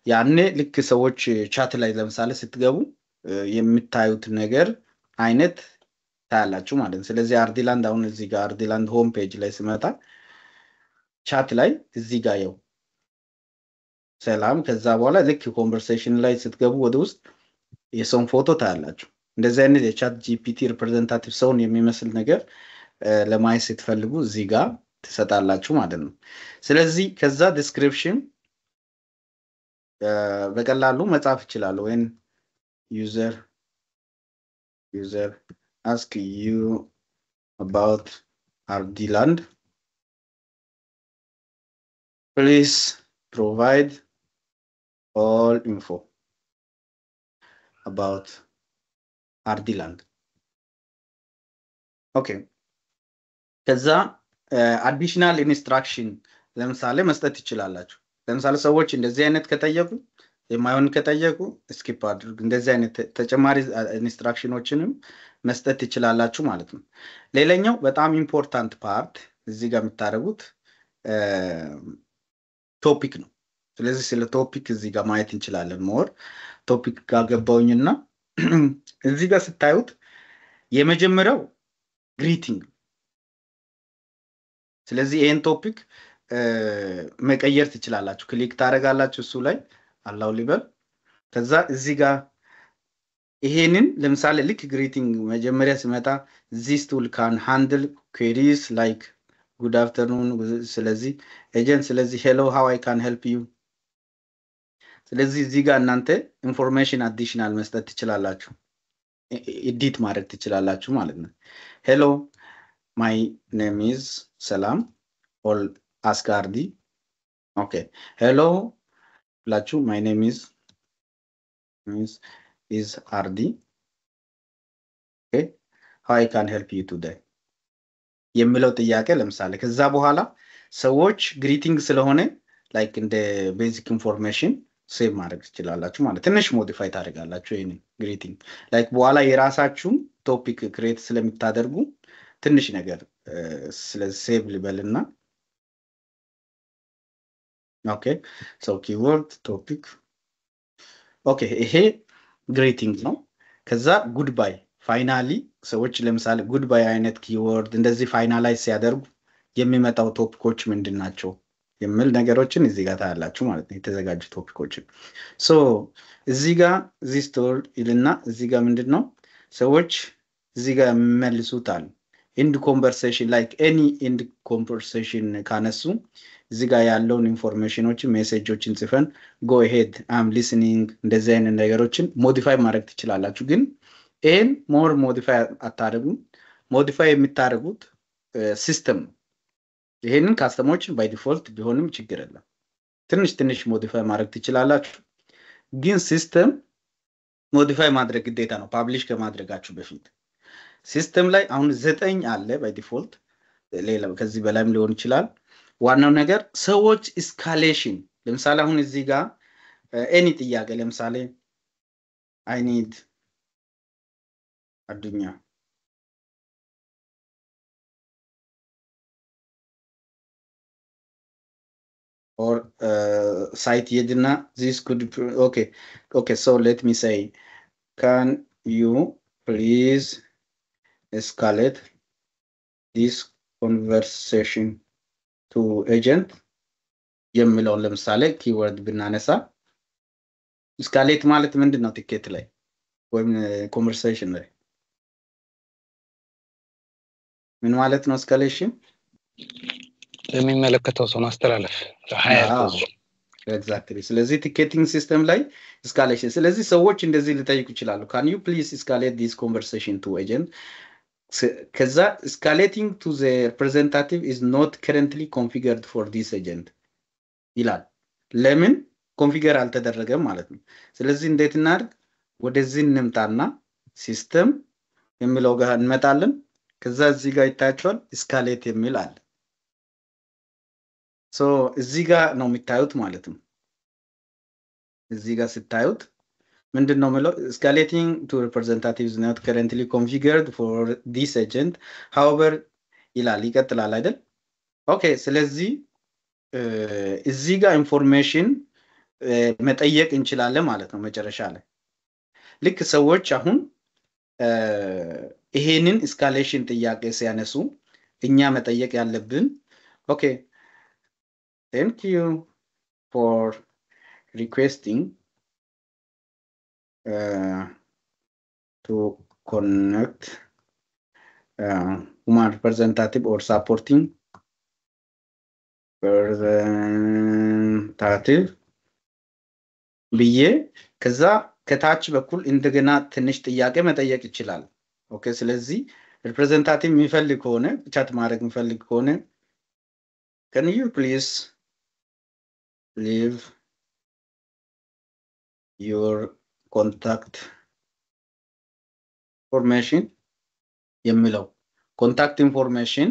ያኔ ልክ ሰዎች chat ላይ ለምሳሌ ስትገቡ የምታዩት ነገር አይነት ታያላችሁ ማለት ነው። ስለዚህ አርዲላንድ አሁን እዚህ ጋር አርዲላንድ home page ላይ ስመጣ chat ላይ እዚህ ጋር ያው ሰላም። ከዛ በኋላ ልክ conversation ላይ ስትገቡ ወደ ውስጥ የሰውን ፎቶ ታያላችሁ። እንደዚህ አይነት የ ChatGPT representative ሰውን የሚመስል ነገር ለማየት ስትፈልጉ እዚህ ጋር ትሰጣላችሁ ማለት ነው። ስለዚህ ከዛ description በቀላሉ መጻፍ ይችላሉ። ወይም user ask you about አርዲላንድ, please provide all info about አርዲላንድ። Okay፣ ከዛ additional instruction ለምሳሌ መስጠት ትችላላችሁ። ለምሳሌ ሰዎች እንደዚህ አይነት ከጠየቁ፣ የማይሆን ከጠየቁ skip አድርግ። እንደዚህ አይነት ተጨማሪ instruction ኦችንም መስጠት ትችላላችሁ ማለት ነው። ሌላኛው በጣም important part እዚህ ጋር የምታደርጉት topic ነው። ስለዚህ ስለ topic እዚህ ጋር ማየት እንችላለን። More topic ጋር ገባውኝና እዚህ ጋር ስታዩት የመጀመሪያው greeting። ስለዚህ ይህን topic መቀየር ትችላላችሁ። Click ታደርጋላችሁ እሱ ላይ፣ allow ሊበል። ከዛ እዚህ ጋር ይሄንን ለምሳሌ ልክ greeting መጀመሪያ ሲመጣ "This tool can handle queries like good afternoon" ስለዚህ agent፣ ስለዚህ "Hello, how I can help you?" ስለዚህ እዚህ ጋር እናንተ information additional መስጠት ትችላላችሁ፣ edit ማድረግ ትችላላችሁ ማለት ነው። "Hello, my name is ሰላም" or ask አርዲ። Okay, "Hello" ብላችሁ "My name is አርዲ, how I can help you today?" የሚለው ጥያቄ ለምሳሌ። ከዛ በኋላ ሰዎች greeting ስለሆነ like እንደ basic information save ማድረግ ትችላላችሁ ማለት፣ ትንሽ modify ታደርጋላችሁ። ይህንን greeting like በኋላ የራሳችሁን topic create ስለምታደርጉ ትንሽ ነገር። ስለዚህ save ልበልና okay, so keyword topic, okay፣ ይሄ greeting ነው። ከዛ goodbye፣ finally ሰዎች ለምሳሌ goodbye አይነት keyword እንደዚህ finalize ሲያደርጉ የሚመጣው topic ኦች ምንድን ናቸው የሚል ነገሮችን እዚህ ጋር ታያላችሁ ማለት ነው። የተዘጋጁ topic ኦችን። So እዚህ ጋር this tool ይልና እዚህ ጋር ምንድን ነው ሰዎች እዚህ ጋር የሚመልሱታል። End conversation, like any end conversation ካነሱ እዚህ ጋር ያለውን information ኦችን message ኦችን ጽፈን "Go ahead, I'm listening" እንደዚህ አይነት ነገሮችን modify ማድረግ ትችላላችሁ። ግን ይህን more modify አታደርጉም። Modify የምታደርጉት system ነው። ይሄንን custom ኦችን by default ቢሆንም ችግር የለም። ትንሽ ትንሽ modify ማድረግ ትችላላችሁ። ግን system modify ማድረግ ግዴታ ነው publish ከማድረጋችሁ በፊት። System ላይ አሁን 9 አለ by default፣ ሌላ ከዚህ በላይም ሊሆን ይችላል። ዋናው ነገር ሰዎች escalation፣ ለምሳሌ አሁን እዚህ ጋር any ጥያቄ፣ ለምሳሌ I need አዱኛ or site የድና this could, okay, so let me say, "Can you please escalate this conversation to agent?" የሚለውን ለምሳሌ keyword ብናነሳ escalate ማለት ምንድን ነው? ቲኬት ላይ ወይም conversation ላይ ምን ማለት ነው? Escalation? ለሚመለከተው ሰው ማስተላለፍ፣ higher position። Exactly። ስለዚህ ticketing system ላይ escalation። ስለዚህ ሰዎች እንደዚህ ሊጠይቁ ይችላሉ። "Can you please escalate this conversation to agent?" ከዛ "Escalating to the representative is not currently configured for this agent" ይላል። ለምን? Configure አልተደረገም ማለት ነው። ስለዚህ እንዴት እናድርግ? ወደዚህ እንምጣና system የሚለው ጋር እንመጣለን። ከዛ እዚህ ጋር ይታያቸዋል escalate የሚል አለ። So እዚህ ጋር ነው የሚታዩት ማለት ነው። እዚህ ጋር ስታዩት ምንድን ነው የሚለው? "Escalating to representative not currently configured for this agent, however" ይላል። ይቀጥላል አይደል? Okay። ስለዚህ እዚህ ጋር information መጠየቅ እንችላለን ማለት ነው። መጨረሻ ላይ ልክ ሰዎች አሁን ይሄንን escalation ጥያቄ ሲያነሱ እኛ መጠየቅ ያለብን "Okay, thank you for requesting to connect human representative or supporting representative ብዬ ከዛ ከታች በኩል እንደገና ትንሽ ጥያቄ መጠየቅ ይችላል። Okay፣ ስለዚህ representative የሚፈልግ ከሆነ፣ chat ማድረግ የሚፈልግ ከሆነ "Can you please leave your contact information" የሚለው contact information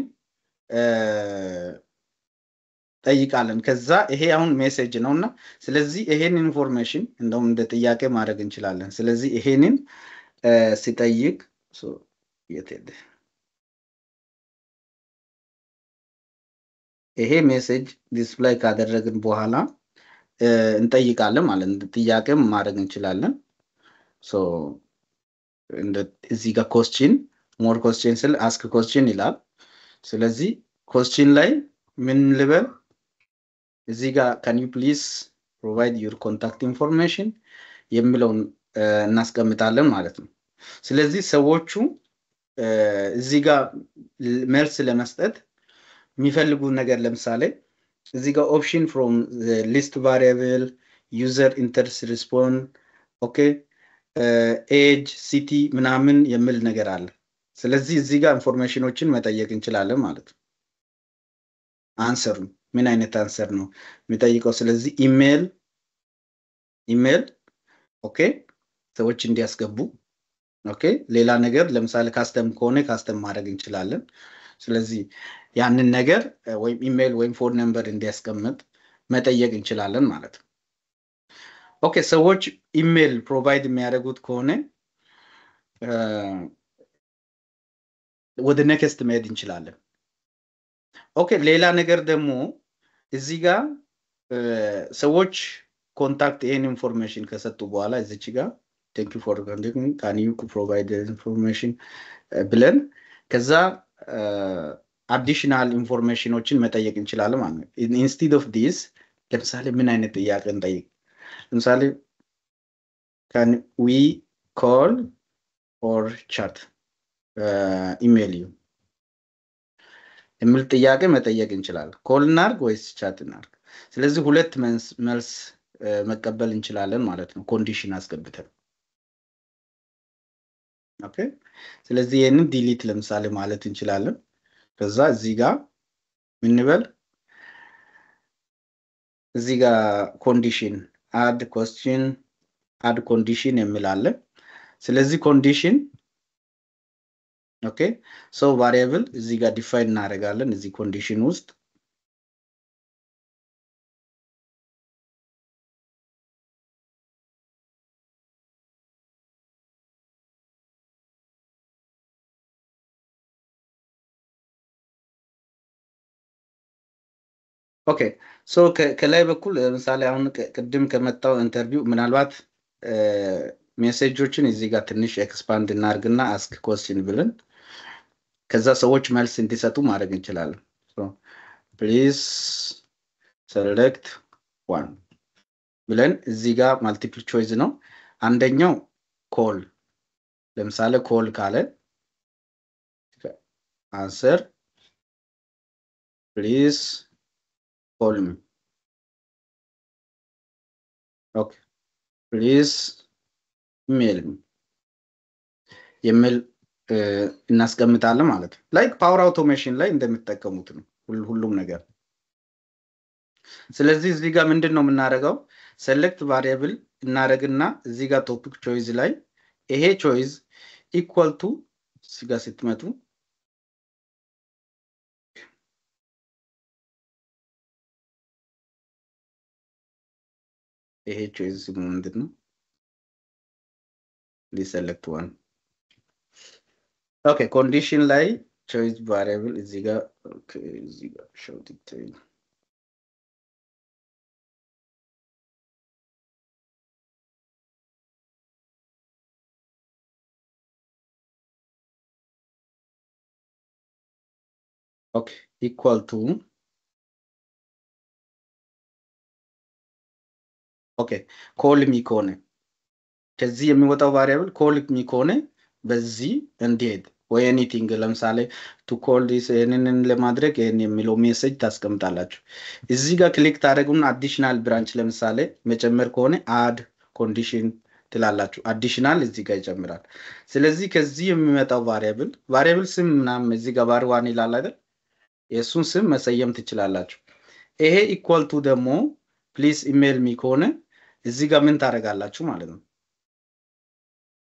ጠይቃለን። ከዛ ይሄ አሁን message ነው እና ስለዚህ ይሄን information እንደውም እንደ ጥያቄ ማድረግ እንችላለን። ስለዚህ ይሄንን ሲጠይቅ የት ሄደ? ይሄ message display ካደረግን በኋላ እንጠይቃለን ማለት ነው። ጥያቄም ማድረግ እንችላለን። So እዚህ ጋር question፣ more question ስል ask question ይላል። ስለዚህ question ላይ ምን ልበል? እዚህ ጋር "Can you please provide your contact information" የሚለውን እናስቀምጣለን ማለት ነው። ስለዚህ ሰዎቹ እዚህ ጋር መልስ ለመስጠት የሚፈልጉ ነገር ለምሳሌ እዚህ ጋር option from list variable፣ user enters response፣ okay፣ age፣ city ምናምን የሚል ነገር አለ። ስለዚህ እዚህ ጋር information ኖችን መጠየቅ እንችላለን ማለት ነው። Answer ኡ ምን አይነት answer ነው የሚጠይቀው? ስለዚህ email፣ okay፣ ሰዎች እንዲያስገቡ፣ okay። ሌላ ነገር ለምሳሌ custom ከሆነ custom ማድረግ እንችላለን። ስለዚህ ያንን ነገር ወይም ኢሜይል ወይም phone number እንዲያስቀምጥ መጠየቅ እንችላለን ማለት ነው። Okay፣ ሰዎች email provide የሚያደርጉት ከሆነ ወደ next መሄድ እንችላለን። Okay፣ ሌላ ነገር ደግሞ እዚህ ጋር ሰዎች contact ይሄን information ከሰጡ በኋላ እዚች ጋር "Thank you for contacting, can you provide information" ብለን ከዛ additional information ኖችን መጠየቅ እንችላለን ማለት ነው። Instead of this ለምሳሌ ምን አይነት ጥያቄ እንጠይቅ? ለምሳሌ "Can we call or chat, email you" የሚል ጥያቄ መጠየቅ እንችላለን። Call እናርግ ወይስ chat እናርግ? ስለዚህ ሁለት መልስ መቀበል እንችላለን ማለት ነው condition አስገብተን። Okay፣ ስለዚህ ይህንን delete ለምሳሌ ማለት እንችላለን። ከዛ እዚህ ጋር ምን እንበል? እዚህ ጋር condition፣ add question፣ add condition የሚል አለ። ስለዚህ condition፣ okay፣ so variable እዚህ ጋር define እናደርጋለን እዚህ condition ውስጥ። Okay፣ so ከላይ በኩል ለምሳሌ አሁን ቅድም ከመጣው interview ምናልባት message ኦችን እዚህ ጋር ትንሽ expand እናርግና ask question ብለን ከዛ ሰዎች መልስ እንዲሰጡ ማድረግ እንችላለን። "Please select one" ብለን እዚህ ጋር multiple choice ነው። አንደኛው call፣ ለምሳሌ call ካለ answer "Please call me", okay፣ "Please email me" የሚል እናስቀምጣለን ማለት ነው። Like Power Automation ላይ እንደምትጠቀሙት ነው ሁሉም ነገር። ስለዚህ እዚህ ጋር ምንድን ነው የምናደርገው? Select variable እናደርግና እዚህ ጋር topic choice ላይ ይሄ choice equal to እዚህ ጋር ስትመጡ ይሄ choice ምንድን ነው? Select one፣ okay፣ condition ላይ choice variable እዚህ ጋር፣ okay፣ እዚህ ጋር show detail፣ okay፣ equal to Okay, call me ከሆነ ከዚህ የሚወጣው variable call me ከሆነ በዚህ እንዲሄድ ወይ anything፣ ለምሳሌ to call this፣ ይህንን ለማድረግ ይህን የሚለው message ታስቀምጣላችሁ። እዚህ ጋር click ታደረጉና additional branch ለምሳሌ መጨመር ከሆነ add condition ትላላችሁ። Additional እዚህ ጋር ይጨምራል። ስለዚህ ከዚህ የሚመጣው variable ስም ምናምን እዚህ ጋር var one ይላል አይደል? የእሱን ስም መሰየም ትችላላችሁ። ይሄ equal to ደግሞ please email me ከሆነ እዚህ ጋር ምን ታደርጋላችሁ ማለት ነው?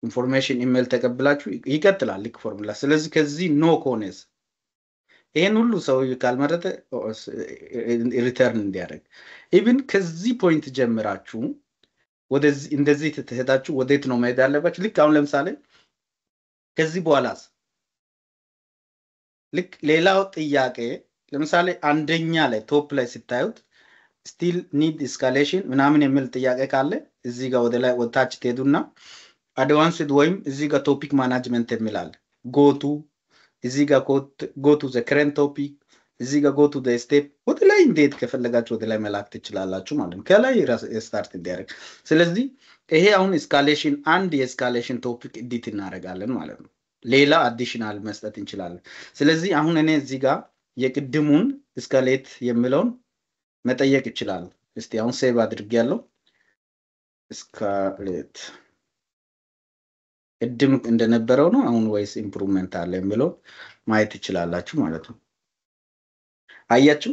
Information email ተቀብላችሁ ይቀጥላል ልክ ፎርሙላ። ስለዚህ ከዚህ no ከሆነስ፣ ይሄን ሁሉ ሰው ካልመረጠ return እንዲያደርግ፣ even ከዚህ point ጀምራችሁ ወደዚህ እንደዚህ ትሄዳችሁ ወዴት ነው መሄድ ያለባችሁ? ልክ አሁን ለምሳሌ ከዚህ በኋላስ ልክ ሌላው ጥያቄ ለምሳሌ አንደኛ ላይ top ላይ ስታዩት still need escalation ምናምን የሚል ጥያቄ ካለ እዚህ ጋር ወደ ላይ ወደታች ትሄዱና advanced ወይም እዚህ ጋር topic management የሚል አለ። Go to እዚህ ጋር go to the current topic፣ እዚህ ጋር go to the step፣ ወደ ላይ እንዴት ከፈለጋችሁ ወደ ላይ መላክ ትችላላችሁ ማለት ነው። ከላይ start እንዲያደርግ። ስለዚህ ይሄ አሁን escalation፣ አንድ የ escalation topic edit እናደርጋለን ማለት ነው። ሌላ additional መስጠት እንችላለን። ስለዚህ አሁን እኔ እዚህ ጋር የቅድሙን escalate የሚለውን መጠየቅ ይችላል። እስቲ አሁን save አድርጌያለሁ። Escalate ቅድም እንደነበረው ነው አሁን ወይስ improvement አለ የሚለው ማየት ትችላላችሁ ማለት ነው። አያችሁ፣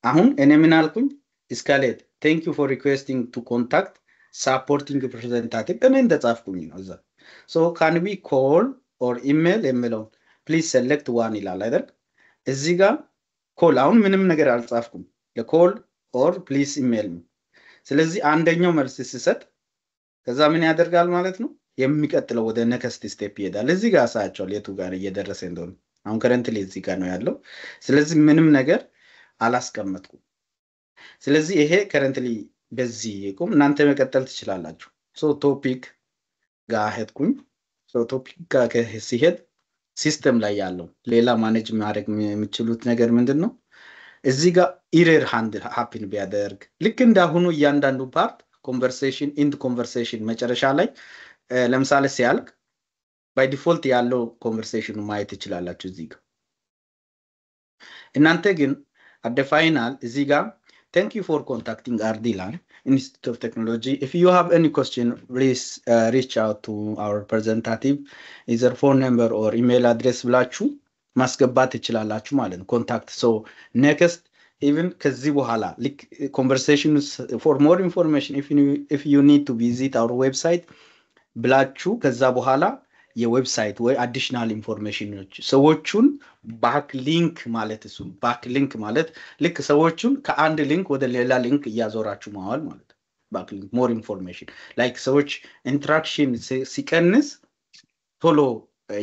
አሁን እኔ ምን አልኩኝ? Escalate, thank you for requesting to contact supporting representative፣ እኔ እንደጻፍኩኝ ነው እዛ። So can we call or email የሚለውን please select one ይላል አይደል? እዚህ ጋር call፣ አሁን ምንም ነገር አልጻፍኩም። ለ call or please email። ስለዚህ አንደኛው መልስ ሲሰጥ ከዛ ምን ያደርጋል ማለት ነው? የሚቀጥለው ወደ next step ይሄዳል። እዚህ ጋር አሳያቸዋል የቱ ጋር እየደረሰ እንደሆነ። አሁን currently እዚህ ጋር ነው ያለው። ስለዚህ ምንም ነገር አላስቀመጥኩም። ስለዚህ ይሄ currently በዚህ ይቁም። እናንተ መቀጠል ትችላላችሁ። So topic ጋር ሄድኩኝ። So topic ጋር ሲሄድ system ላይ ያለው ሌላ manage ማድረግ የሚችሉት ነገር ምንድን ነው? እዚህ ጋር error handle happen ቢያደርግ ልክ እንዳሁኑ እያንዳንዱ part conversation end conversation መጨረሻ ላይ ለምሳሌ ሲያልቅ by default ያለው conversation ኑ ማየት ትችላላችሁ እዚህ ጋር። እናንተ ግን at the final እዚህ ጋር "Thank you for contacting Ardilan Institute of Technology. If you have any question, please reach out to our representative, either phone number or email address" ብላችሁ ማስገባት ትችላላችሁ ማለት ነው። Contact, so next even ከዚህ በኋላ ልክ conversation "For more information, if you need to visit our website" ብላችሁ ከዛ በኋላ የ website ወይ additional information ኖች ሰዎቹን back link ማለት፣ እሱ back link ማለት ልክ ሰዎቹን ከአንድ link ወደ ሌላ link እያዞራችሁ ማዋል ማለት back link፣ more information like ሰዎች interaction ሲቀንስ ቶሎ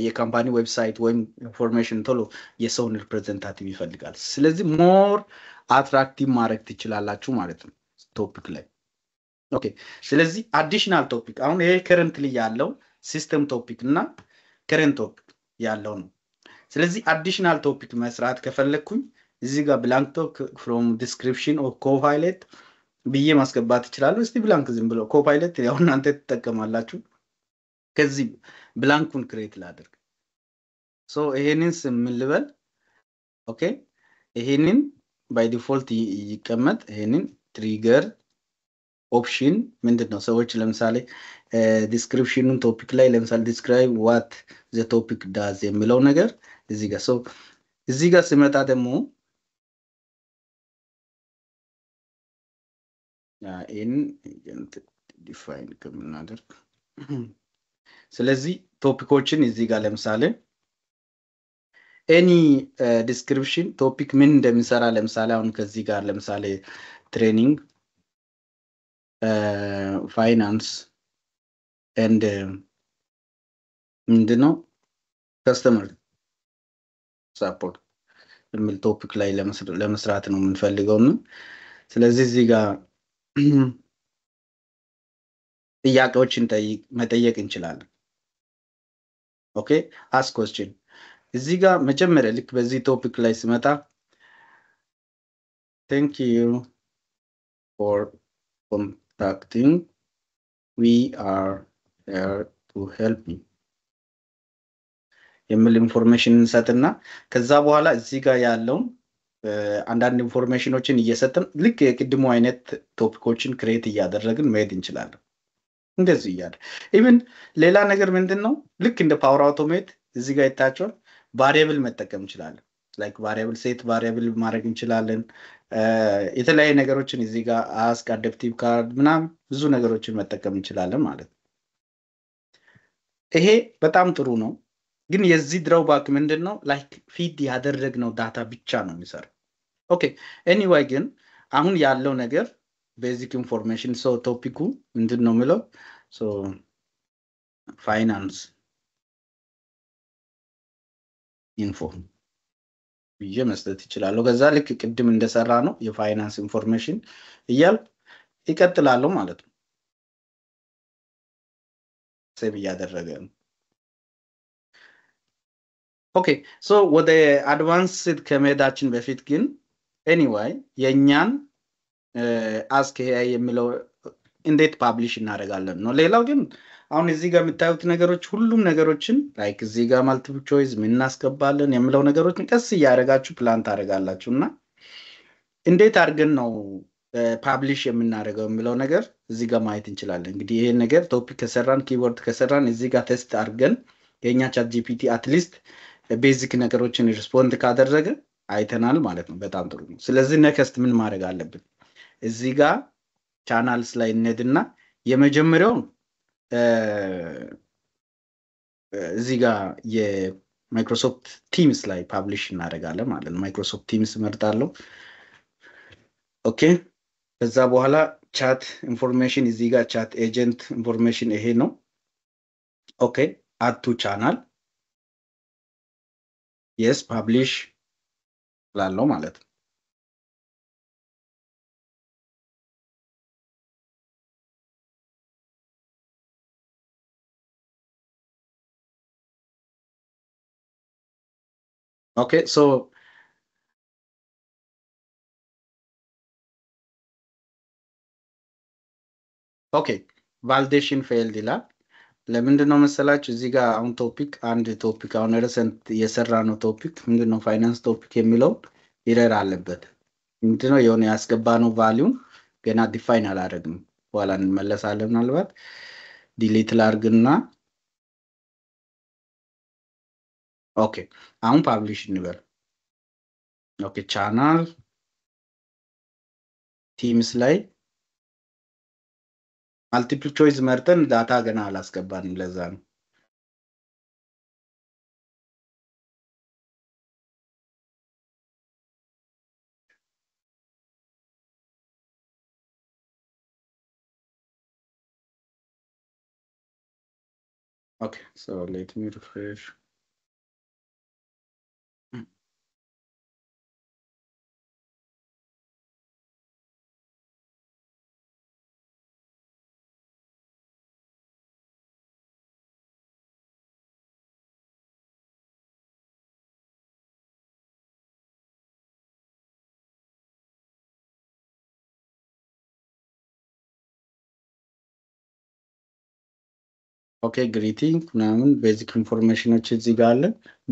የ company website ወይም information ቶሎ የሰውን representative ይፈልጋል። ስለዚህ more attractive ማድረግ ትችላላችሁ ማለት ነው topic ላይ። Okay፣ ስለዚህ additional topic አሁን ይሄ currently ያለው system topic እና current topic ያለው ነው። ስለዚህ additional topic መስራት ከፈለግኩኝ እዚህ ጋር blank topic from description of Copilot ብዬ ማስገባት እችላለሁ። እስቲ blank ዝም ብሎ Copilot ያው እናንተ ትጠቀማላችሁ። ከዚህ blank ኩን create ላድርግ። So ይሄንን ስም ምን ልበል? Okay፣ ይሄንን by default ይቀመጥ። ይሄንን trigger option ምንድን ነው? ሰዎች ለምሳሌ description ኑን topic ላይ ለምሳሌ "Describe what the topic does" የሚለው ነገር እዚህ ጋር፣ so እዚህ ጋር ስመጣ ደግሞ ይህንን define ከምናደርግ፣ ስለዚህ topic ኦችን እዚህ ጋር ለምሳሌ any description topic ምን እንደሚሰራ፣ ለምሳሌ አሁን ከዚህ ጋር ለምሳሌ training finance and ምንድነው customer support የሚል topic ላይ ለመስራት ነው የምንፈልገው ነው። ስለዚህ እዚህ ጋር ጥያቄዎችን መጠየቅ እንችላለን። Okay, ask question እዚህ ጋር መጀመሪያ ልክ በዚህ topic ላይ ስመጣ "Thank you for Contacting, we are here to help you የሚል information እንሰጥና ከዛ በኋላ እዚህ ጋር ያለውን አንዳንድ information ኦችን እየሰጥን ልክ የቅድሙ አይነት topic ኦችን create እያደረግን መሄድ እንችላለን። እንደዚህ እያለ even ሌላ ነገር ምንድን ነው፣ ልክ እንደ Power Automate እዚህ ጋር ይታያችኋል፣ variable መጠቀም እንችላለን። Like variable set variable ማድረግ እንችላለን። የተለያዩ ነገሮችን እዚህ ጋር ask adaptive card ምናምን ብዙ ነገሮችን መጠቀም እንችላለን ማለት ነው። ይሄ በጣም ጥሩ ነው። ግን የዚህ drawback ምንድን ነው? Like feed ያደረግነው data ብቻ ነው የሚሰራው። Okay, anyway ግን አሁን ያለው ነገር basic information, so topic ኡ ምንድን ነው የሚለው፣ so finance info ብዬ መስጠት ይችላለሁ። ከዛ ልክ ቅድም እንደሰራ ነው የ finance information እያል ይቀጥላለሁ ማለት ነው። Save እያደረገ ነው። Okay, so ወደ advanced ከመሄዳችን በፊት ግን anyway የእኛን Ask AI የሚለው እንዴት publish እናደርጋለን ነው። ሌላው ግን አሁን እዚህ ጋር የምታዩት ነገሮች ሁሉም ነገሮችን like እዚህ ጋር multiple choice ምን እናስገባለን የሚለው ነገሮችን ቀስ እያደረጋችሁ ፕላን ታደርጋላችሁ። እና እንዴት አድርገን ነው publish የምናደርገው የሚለው ነገር እዚህ ጋር ማየት እንችላለን። እንግዲህ ይሄን ነገር topic ከሰራን፣ keyword ከሰራን፣ እዚህ ጋር test አድርገን የእኛ ChatGPT at least basic ነገሮችን respond ካደረገ አይተናል ማለት ነው። በጣም ጥሩ ነው። ስለዚህ next ምን ማድረግ አለብን? እዚህ ጋር channels ላይ እንሄድና የመጀመሪያውን እዚህ ጋር የ Microsoft Teams ላይ publish እናደርጋለን ማለት ነው። Microsoft Teams እመርጣለሁ። Okay፣ ከዛ በኋላ chat information እዚህ ጋር chat agent information ይሄ ነው። Okay, add to channel, yes, publish ላለው ማለት ነው። Okay, so okay, validation failed ይላል። ለምንድን ነው መሰላችሁ? እዚህ ጋር አሁን topic አንድ topic አሁን recent የሰራ ነው topic ምንድን ነው finance topic የሚለው error አለበት። ምንድን ነው የሆነ ያስገባነው value ን ገና define አላደረግንም። በኋላ እንመለሳለን። ምናልባት delete ላርግና okay አሁን publish እንበል። Okay, channel Teams ላይ multiple choice መርጠን data ገና አላስገባንም። ለዛ ነው። Okay, so let me refresh. Okay, greeting ምናምን basic information ኦች እዚህ ጋር አለ።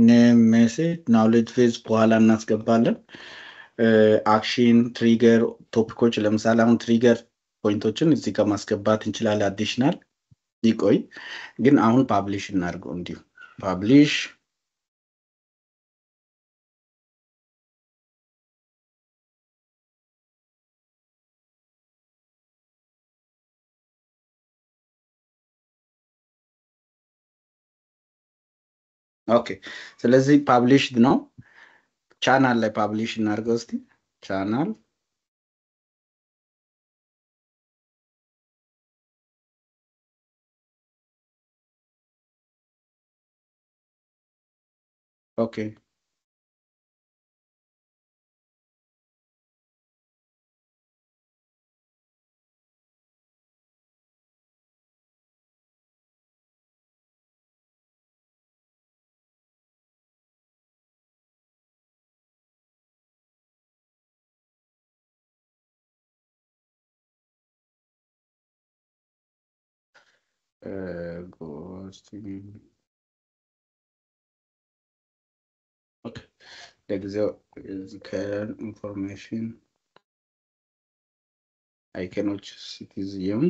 Name፣ message፣ knowledge base በኋላ እናስገባለን። Action፣ trigger topic ኦች ለምሳሌ አሁን trigger point ኦችን እዚህ ጋር ማስገባት እንችላለን። Additional ይቆይ፣ ግን አሁን publish እናድርገው። እንዲሁ publish። Okay፣ ስለዚህ published ነው። ቻናል ላይ publish እናድርገው እስቲ channel። Okay. Okay ለጊዜው ከ information icon ኦች ሲቲዝየም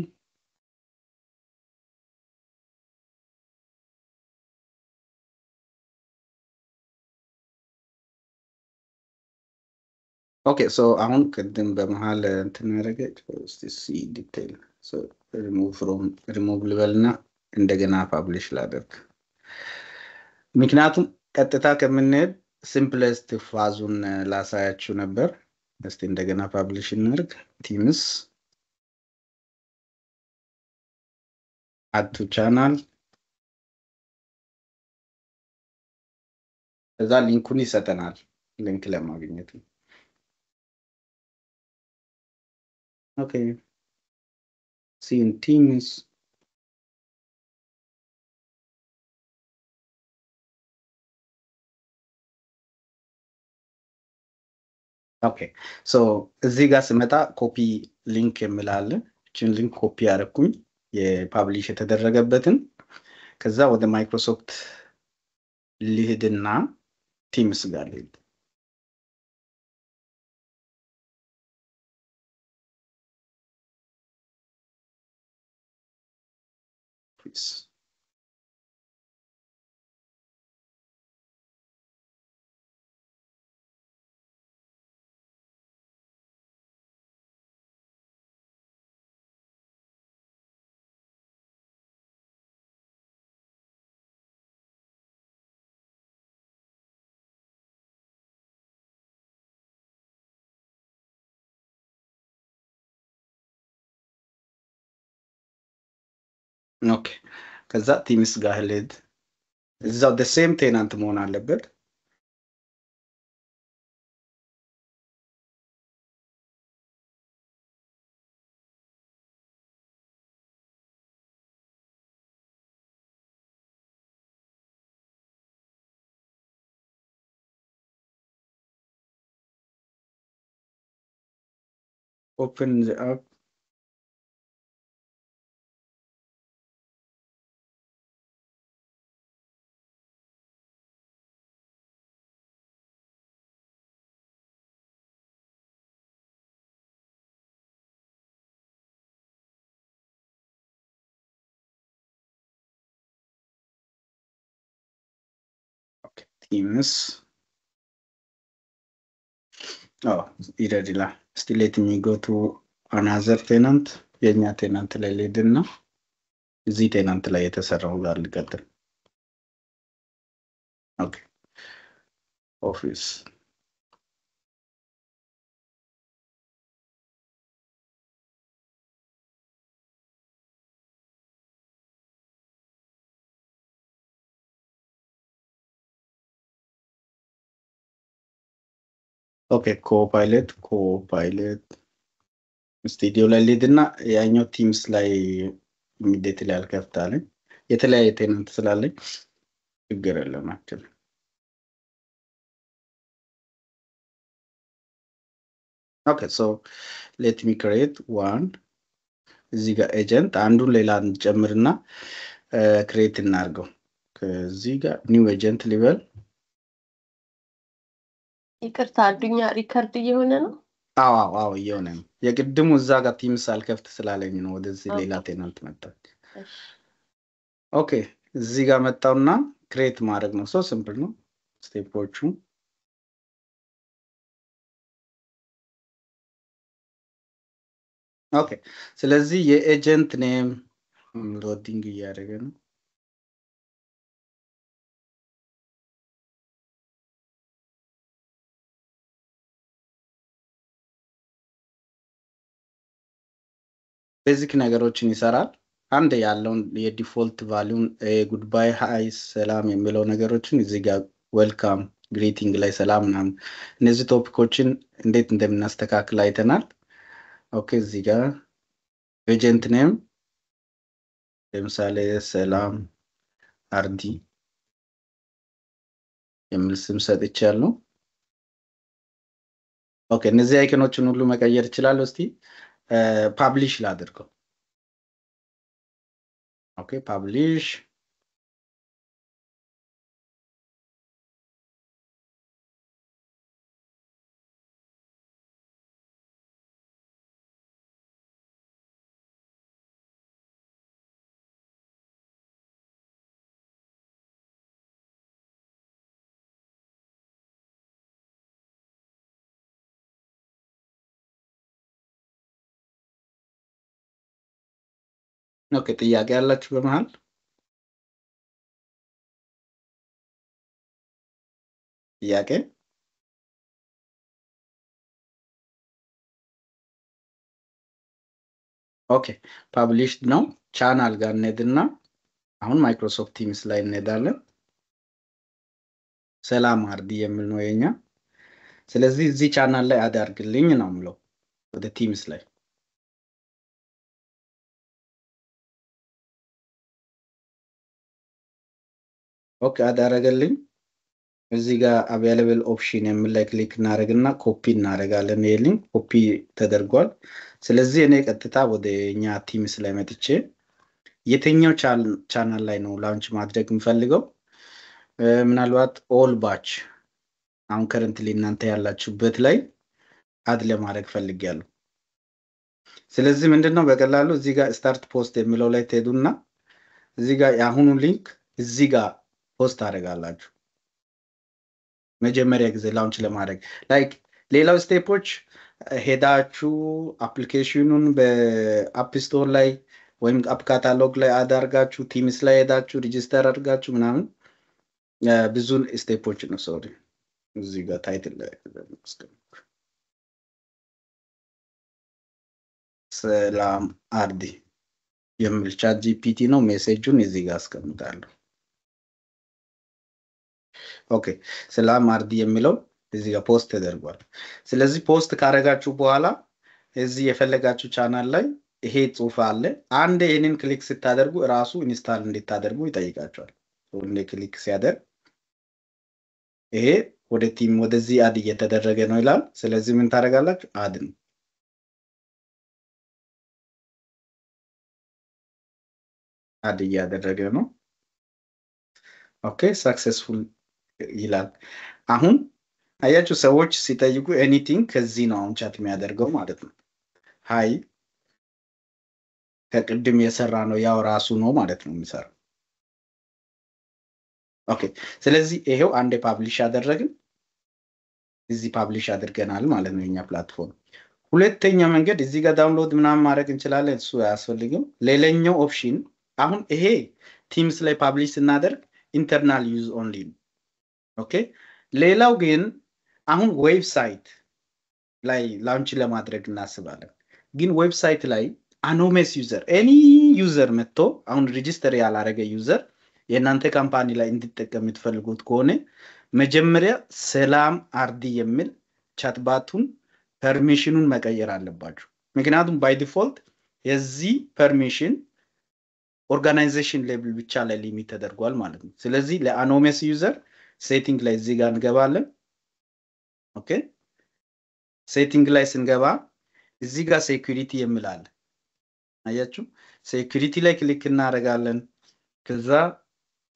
okay so አሁን ቅድም በመሀል እንትን ያደረገ እስቲ ሲ ዲቴይል ሶ ሪሙቭ ፍሮም ሪሙቭ ልበልና እንደገና publish ላደርግ። ምክንያቱም ቀጥታ ከምንሄድ simplest path ኡን ላሳያችሁ ነበር። እስቲ እንደገና publish እናድርግ። Teams add to channel እዛ link ኡን ይሰጠናል። Link ለማግኘት ነው። Okay see in Teams okay so እዚህ ጋር ስመጣ copy link የሚል አለ። እችን link copy ያደረኩኝ የ publish የተደረገበትን። ከዛ ወደ ማይክሮሶፍት ልሂድና Teams ጋር ልሂድ። Please. Okay ከዛ Teams ጋር ልሂድ። እዛው the same tenant መሆን አለበት። Open the app. Teams. Oh, error ይላል። እስቲ let me go to another tenant። የእኛ tenant ላይ ልሂድና እዚህ tenant ላይ የተሰራው ጋር ልቀጥል። Okay Office okay Copilot Studio ላይ ልሂድና ያኛው Teams ላይ immediately አልከፍታለኝ የተለያየ tenant ስላለኝ ችግር የለም actually። Okay so let me create one እዚህ ጋር agent አንዱን ሌላ እንጨምርና create እናድርገው። ከዚህ ጋር new agent ልበል። ይቅርታ አዱኛ record እየሆነ ነው? አዎ አዎ አዎ እየሆነ ነው። የቅድሙ እዛ ጋር Teams አልከፍት ስላለኝ ነው ወደዚህ ሌላ tenant መጣች። Okay እዚህ ጋር መጣውና create ማድረግ ነው። So simple ነው step ኦቹ። Okay ስለዚህ የ agent name loading እያደረገ ነው። Basic ነገሮችን ይሰራል። አንድ ያለውን የ default value ን goodbye፣ hi፣ ሰላም የሚለው ነገሮችን እዚህ ጋር welcome፣ greeting ላይ ሰላም ምናምን እነዚህ topic ኦችን እንዴት እንደምናስተካክል አይተናል። Okay እዚህ ጋር agent name ለምሳሌ ሰላም አርዲ የሚል ስም ሰጥቻለሁ። Okay እነዚህ icon ኦችን ሁሉ መቀየር እችላለሁ። እስቲ publish ላድርገው። Okay, publish. Okay, ጥያቄ ያላችሁ በመሃል? ጥያቄ? Okay, published ነው። ቻናል ጋር እንሄድና አሁን Microsoft Teams ላይ እንሄዳለን። ሰላም አርዲ የሚል ነው የኛ። ስለዚህ እዚህ ቻናል ላይ add አድርግልኝ ነው የምለው ወደ Teams ላይ። Okay, add አደረገልኝ። እዚህ ጋር available option የሚል ላይ click እናደርግና ኮፒ እናደርጋለን። ይሄ link copy ተደርጓል። ስለዚህ እኔ ቀጥታ ወደ እኛ Teams ላይ መጥቼ የትኛው ቻናል ላይ ነው launch ማድረግ የምፈልገው? ምናልባት all batch አሁን currently እናንተ ያላችሁበት ላይ add ለማድረግ ፈልጌያለሁ። ስለዚህ ምንድነው በቀላሉ እዚህ ጋር start post የሚለው ላይ ትሄዱና እዚህ ጋር የአሁኑ link እዚህ ጋር post ታደርጋላችሁ። መጀመሪያ ጊዜ launch ለማድረግ like ሌላው step ኦች ሄዳችሁ application ኑን በ App Store ላይ ወይም app catalog ላይ አድርጋችሁ Teams ላይ ሄዳችሁ register አድርጋችሁ ምናምን ብዙ step ኦች ነው። Sorry, እዚህ ጋር title ላይ ሰላም አርዲ የሚል ChatGPT ነው። Message ኡን እዚህ ጋር አስቀምጣለሁ። Okay, ሰላም አርዲ የሚለው እዚህ ጋር post ተደርጓል። ስለዚህ post ካረጋችሁ በኋላ እዚህ የፈለጋችሁ ቻናል ላይ ይሄ ጽሁፍ አለ። አንድ ይሄንን click ስታደርጉ ራሱ install እንድታደርጉ ይጠይቃችኋል። እንደ click ሲያደርግ ይሄ ወደ team ወደዚህ add እየተደረገ ነው ይላል። ስለዚህ ምን ታደርጋላችሁ? Add ነው። Add እያደረገ ነው። Okay, successful ይላል። አሁን አያችሁ ሰዎች ሲጠይቁ anything ከዚህ ነው አሁን chat የሚያደርገው ማለት ነው። Hi ከቅድም የሰራ ነው ያው ራሱ ነው ማለት ነው የሚሰራው። Okay, ስለዚህ ይሄው አንዴ publish አደረግን፣ እዚህ publish አድርገናል ማለት ነው የኛ platform። ሁለተኛ መንገድ እዚህ ጋር download ምናምን ማድረግ እንችላለን፣ እሱ አያስፈልግም። ሌላኛው option አሁን ይሄ Teams ላይ publish ስናደርግ internal use only ነው። Okay, ሌላው ግን አሁን website ላይ launch ለማድረግ እናስባለን። ግን website ላይ anonymous user any user መጥቶ አሁን register ያላረገ user የእናንተ company ላይ እንዲጠቀም የምትፈልጉት ከሆነ መጀመሪያ ሰላም አርዲ የሚል chatbot ኡን permission ኑን መቀየር አለባችሁ። ምክንያቱም by default የዚህ permission organization level ብቻ ላይ limit ተደርጓል ማለት ነው። ስለዚህ ለ anonymous user setting ላይ እዚህ ጋር እንገባለን። Okay, setting ላይ ስንገባ እዚህ ጋር security የሚል አለ። አያችሁ፣ security ላይ click እናደርጋለን። ከዛ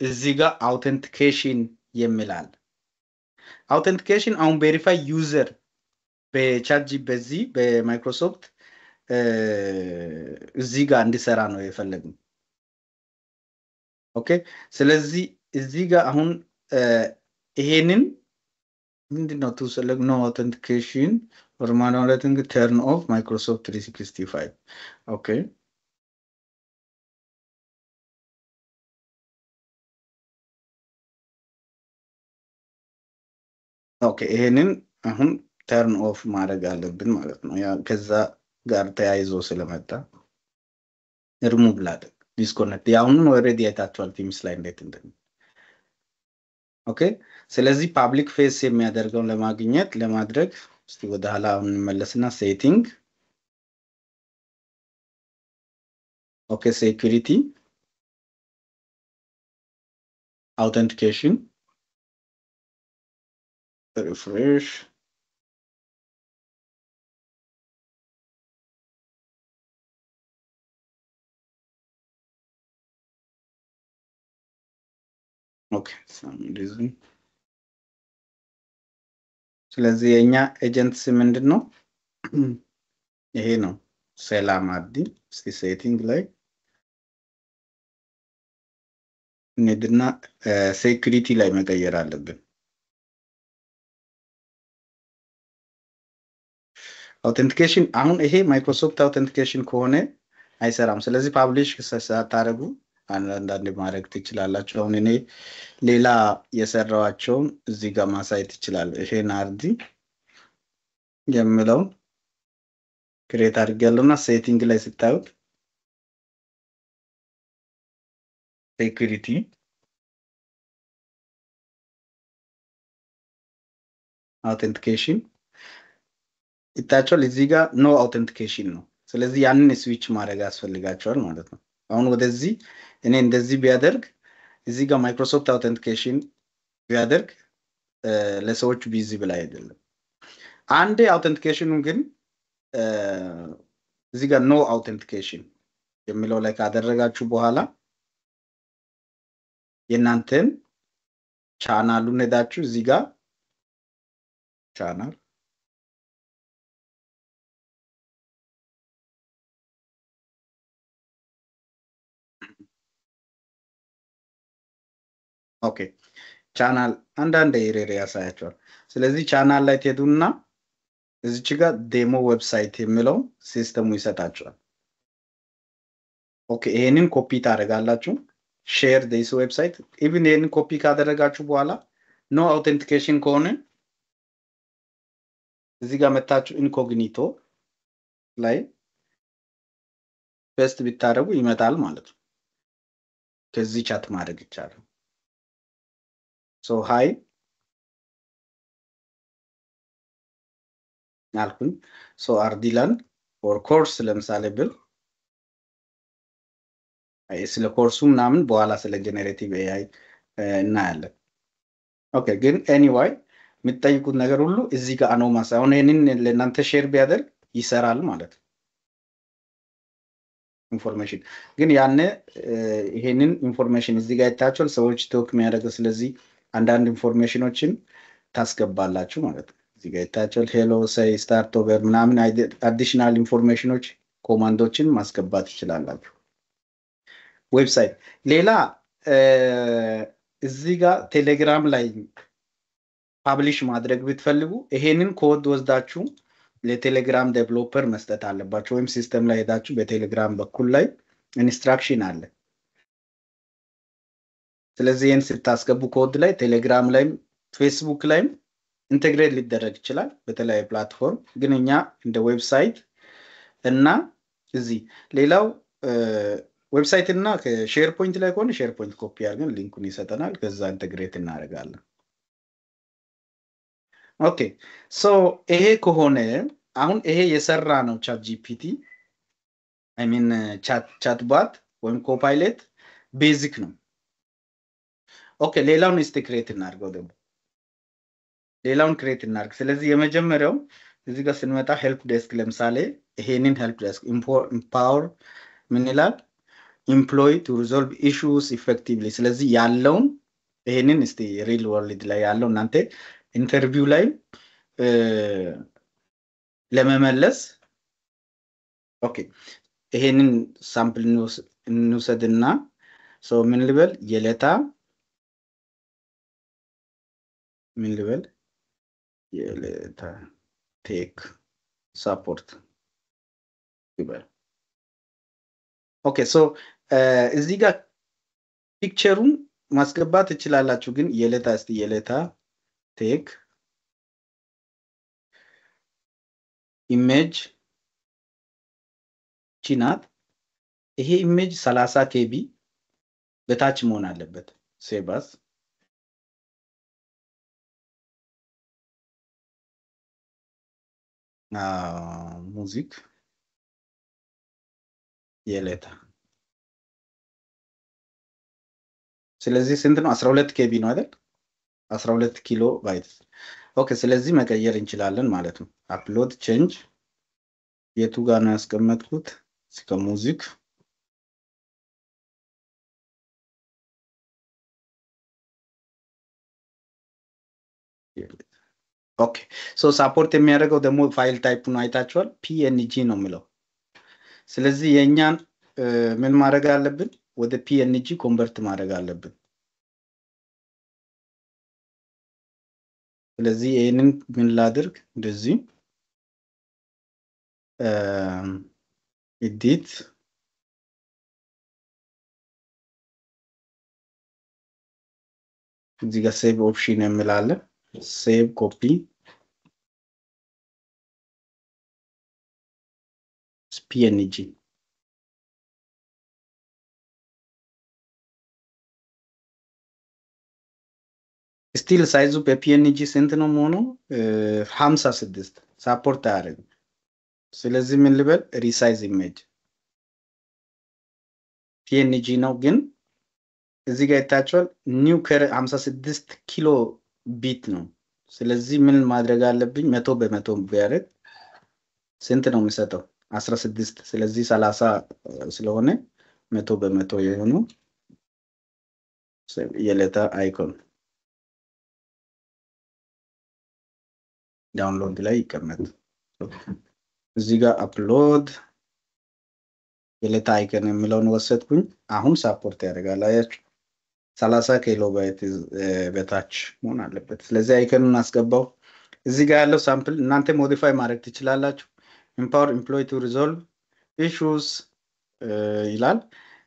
እዚህ ጋር authentication የሚል አለ። Authentication አሁን verify user በ ChatG በዚህ በማይክሮሶፍት እዚህ ጋር እንዲሰራ ነው የፈለግነው። Okay, ስለዚህ እዚህ ጋር አሁን ይሄንን ምንድነው to select no authentication or manual turn off Microsoft 365. Okay, okay, ይሄንን አሁን turn off ማድረግ አለብን ማለት ነው። ያ ከዛ ጋር ተያይዞ ስለመጣ ሪሙቭ ላድርግ disconnect። ያሁኑን already አይታችኋል Teams ላይ እንዴት እንደሚ okay, ስለዚህ public face የሚያደርገውን ለማግኘት ለማድረግ እስቲ ወደ ኋላ እንመለስና setting, okay, security, authentication, refresh. Okay, some reason። ስለዚህ የእኛ agent ስም ምንድን ነው? ይሄ ነው፣ ሰላም አዲ። እስቲ setting ላይ እንሂድና security ላይ መቀየር አለብን። Authentication አሁን ይሄ Microsoft authentication ከሆነ አይሰራም። ስለዚህ publish ሳታደርጉ አንዳንድ ማድረግ ትችላላችሁ። አሁን እኔ ሌላ የሰራዋቸውን እዚህ ጋር ማሳየት ይችላል። ይሄን አርዲ የምለውን create አድርጌያለሁ እና setting ላይ ስታዩት security authentication ይታያቸዋል። እዚህ ጋር no authentication ነው። ስለዚህ ያንን ስዊች ማድረግ ያስፈልጋቸዋል ማለት ነው። አሁን ወደዚህ እኔ እንደዚህ ቢያደርግ፣ እዚህ ጋር Microsoft authentication ቢያደርግ ለሰዎች visible አይደለም። አንዴ authentication ኑ ግን እዚህ ጋር no authentication የሚለው ላይ ካደረጋችሁ በኋላ የእናንተን ቻናሉን ሄዳችሁ እዚህ ጋር channel፣ okay, channel አንዳንድ error ያሳያቸዋል። ስለዚህ ቻናል ላይ ትሄዱና እዚች ጋር demo website የሚለው system ኡ ይሰጣቸዋል። Okay, ይሄንን ኮፒ ታደርጋላችሁ። Share this website። Even ይሄንን ኮፒ ካደረጋችሁ በኋላ no authentication ከሆነ እዚህ ጋር መታችሁ incognito ላይ paste ብታደርጉ ይመጣል ማለት ነው። ከዚህ chat ማድረግ ይቻላል። So hi አልኩኝ። So አርዲላን or course ለምሳሌ ብል፣ ስለ ኮርሱ ምናምን በኋላ ስለ generative AI እናያለን። Okay, ግን anyway የምትጠይቁት ነገር ሁሉ እዚህ ጋር anonymous አሁን ይህንን ለእናንተ share ቢያደርግ ይሰራል ማለት ነው። Information ግን ያነ ይሄንን information እዚህ ጋር ይታያቸዋል ሰዎች talk የሚያደርገው። ስለዚህ አንዳንድ information ኖችን ታስገባላችሁ ማለት ነው። እዚህ ጋር ይታያቸዋል። Hello, say start over ምናምን additional information ኖች command ኦችን ማስገባት ትችላላችሁ። Website ሌላ እዚህ ጋር ቴሌግራም ላይ publish ማድረግ ብትፈልጉ ይሄንን ኮድ ወስዳችሁ ለቴሌግራም developer መስጠት አለባችሁ። ወይም system ላይ ሄዳችሁ በቴሌግራም በኩል ላይ instruction አለ። ስለዚህ ይህን ስታስገቡ ኮድ ላይ ቴሌግራም ላይም ፌስቡክ ላይም integrate ሊደረግ ይችላል በተለያዩ platform። ግን እኛ እንደ website እና እዚህ ሌላው website እና SharePoint ላይ ከሆነ SharePoint copy አድርገን link ኡን ይሰጠናል። ከዛ integrate እናደርጋለን። Okay, so ይሄ ከሆነ አሁን ይሄ የሰራ ነው ChatGPT, I mean chatbot ወይም Copilot basic ነው። Okay, ሌላውን እስቲ create እናድርገው፣ ደግሞ ሌላውን create እናድርግ። ስለዚህ የመጀመሪያው እዚህ ጋር ስንመጣ help desk ለምሳሌ ይሄንን help desk empower ምን ይላል? Employee to resolve issues effectively። ስለዚህ ያለውን ይሄንን እስቲ real world ላይ ያለው እናንተ interview ላይ ለመመለስ፣ okay, ይሄንን sample እንውሰድና so ምን ልበል? የለታ ምን ልበል? የለታ Tech support ይበል። Okay, so እዚህ ጋር picture ኡን ማስገባት ትችላላችሁ፣ ግን የለታ እስቲ የለታ Tech image ቺናት። ይሄ image 30 KB በታች መሆን አለበት። Save as። Music የለታ። ስለዚህ ስንት ነው? 12 KB ነው አይደል? 12 ኪሎ ባይት። Okay, ስለዚህ መቀየር እንችላለን ማለት ነው። Upload, change። የቱ ጋር ነው ያስቀመጥኩት? እስከ music Okay, so support የሚያደርገው ደግሞ file type ኡን አይታችኋል፣ PNG ነው የሚለው። ስለዚህ የእኛን ምን ማድረግ አለብን? ወደ PNG convert ማድረግ አለብን። ስለዚህ ይህንን ምን ላድርግ? እንደዚህ edit፣ እዚህ ጋር save option የሚል አለ። Save copy PNG። Still size ኡ በ PNG ስንት ነው መሆኑ? 56 support አያደርግም። ስለዚህ ምን ልበል? Resize image። PNG ነው ግን እዚህ ጋር ይታያችኋል። New ከር 56 ኪሎ bit ነው። ስለዚህ ምን ማድረግ አለብኝ? 100% ቢያደርግ ስንት ነው የሚሰጠው? 16። ስለዚህ 30 ስለሆነ 100% የሆኑ የለታ icon download ላይ ይቀመጥ። እዚህ ጋር upload የለታ icon የሚለውን ወሰድኩኝ። አሁን support ያደርጋል። አያችሁ፣ 30 ኪሎ ባይት በታች መሆን አለበት። ስለዚህ icon ኑን አስገባው። እዚህ ጋር ያለው sample እናንተ modify ማድረግ ትችላላችሁ። Empower employee to resolve issues ይላል።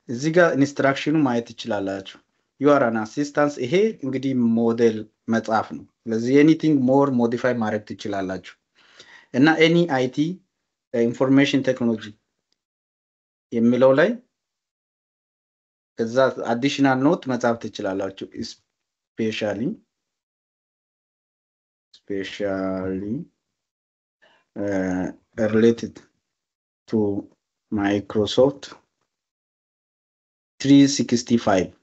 እዚህ ጋር instruction ኑ ማየት ትችላላችሁ። You are an assistance። ይሄ እንግዲህ ሞዴል መጽሐፍ ነው። ስለዚህ anything more modify ማድረግ ትችላላችሁ። እና any IT information technology የሚለው ላይ ከዛ additional note መጻፍ ትችላላችሁ። Specially related to Microsoft 365,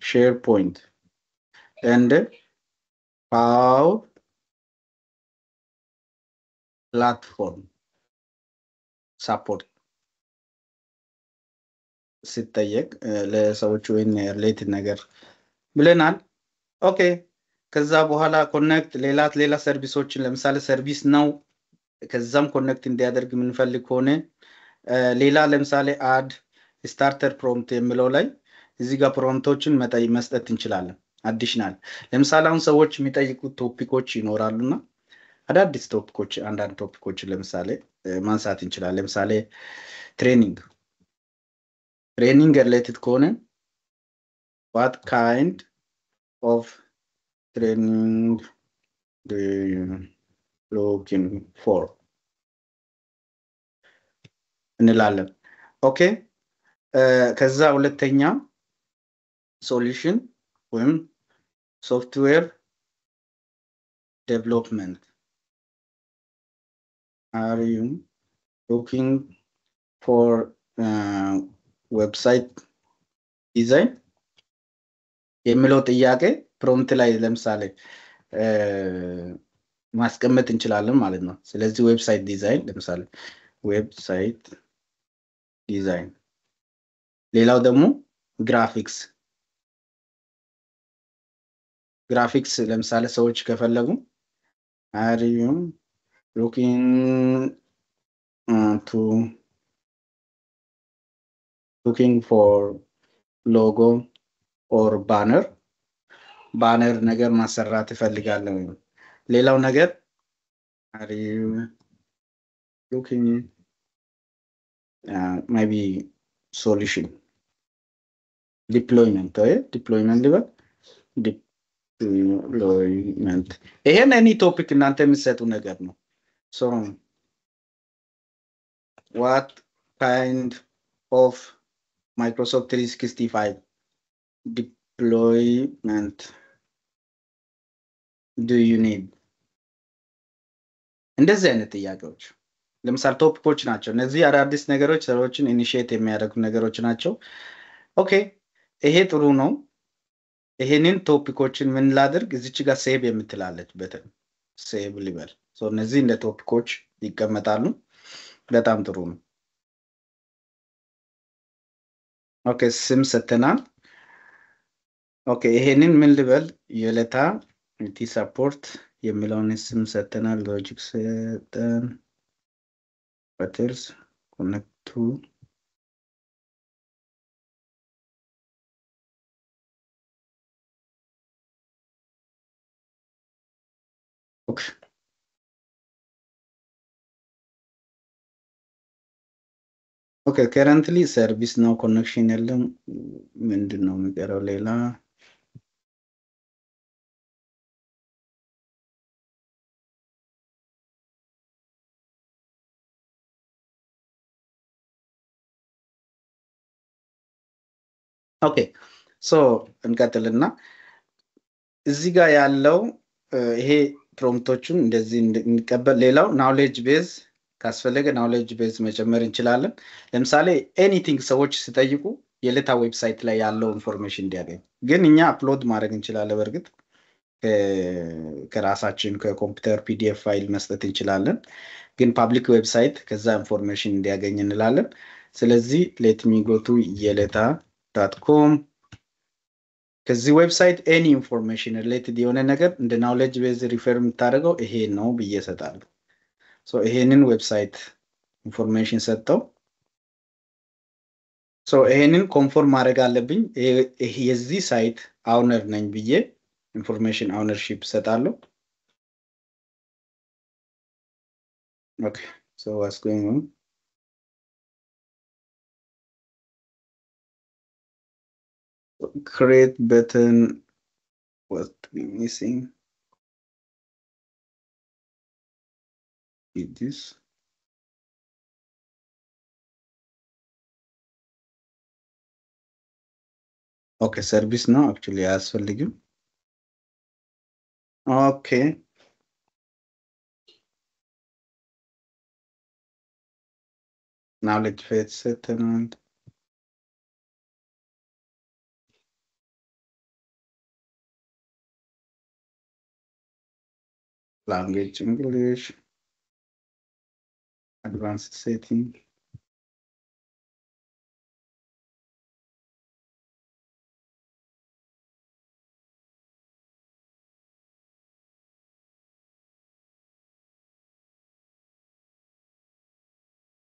SharePoint and Power Platform support ሲጠየቅ ለሰዎቹ ወይም related ነገር ብለናል። Okay፣ ከዛ በኋላ connect ሌላ ሌላ service ኦችን፣ ለምሳሌ ServiceNow ከዛም connect እንዲያደርግ የምንፈልግ ከሆነ፣ ሌላ ለምሳሌ add starter prompt የሚለው ላይ እዚህ ጋር prompt ኦችን መስጠት እንችላለን። Additional ለምሳሌ አሁን ሰዎች የሚጠይቁት topic ኦች ይኖራሉና አዳዲስ topic ኦች፣ አንዳንድ topic ኦችን ለምሳሌ ማንሳት እንችላለን። ለምሳሌ training related ከሆነ "What kind of training looking for?" እንላለን። Okay፣ ከዛ ሁለተኛ solution ወይም software development፣ are you looking for website design የሚለው ጥያቄ prompt ላይ ለምሳሌ ማስቀመጥ እንችላለን ማለት ነው። ስለዚህ website design፣ ለምሳሌ website design፣ ሌላው ደግሞ graphics ለምሳሌ ሰዎች ከፈለጉ are you looking to looking for logo or banner፣ banner ነገር ማሰራት እፈልጋለሁ። ሌላው ነገር are you looking maybe solution deployment ወይ deployment ልበል፣ deployment። ይሄን any topic እናንተ የምትሰጡ ነገር ነው። So what kind of Microsoft 365 deployment do you need? እንደዚህ አይነት ጥያቄዎች ለምሳሌ topic ኦች ናቸው። እነዚህ አዳዲስ ነገሮች ሰዎችን initiate የሚያደርጉ ነገሮች ናቸው። Okay፣ ይሄ ጥሩ ነው። ይሄንን topic ኦችን ምን ላድርግ? እዚች ጋር save የምትላለች button save ልበል። እነዚህ እንደ topic ኦች ይቀመጣሉ። በጣም ጥሩ ነው። Okay፣ ስም ሰተናል። Okay፣ ይሄንን ምን ልበል? የለታ IT support የሚለውን ስም ሰጥተናል። Logic ሰጠን። What else? Connect to okay. Okay, currently ServiceNow connection የለም። ምንድን ነው የሚቀረው ሌላ? Okay, so እንቀጥልና እዚህ ጋር ያለው ይሄ prompt ኦቹን እንደዚህ እንቀበል። ሌላው knowledge base ካስፈለገ knowledge base መጨመር እንችላለን። ለምሳሌ anything ሰዎች ሲጠይቁ የለታ website ላይ ያለው information እንዲያገኝ ግን እኛ upload ማድረግ እንችላለን። በእርግጥ ከራሳችን ከኮምፒውተር PDF file መስጠት እንችላለን። ግን public website ከዛ information እንዲያገኝ እንላለን። ስለዚህ let me go to የለታ.com። ከዚህ website any information related የሆነ ነገር እንደ knowledge base refer የምታደርገው ይሄ ነው ብዬ እሰጣለሁ። So ይሄንን website information ሰጠው። So ይሄንን confirm ማድረግ አለብኝ። የዚህ site owner ነኝ ብዬ information ownership እሰጣለሁ። Okay, so what's going on? Create button, what we missing? Is this? Okay, ServiceNow actually አያስፈልግም። Okay, knowledge base ሰጥተናል። Language English, advanced setting.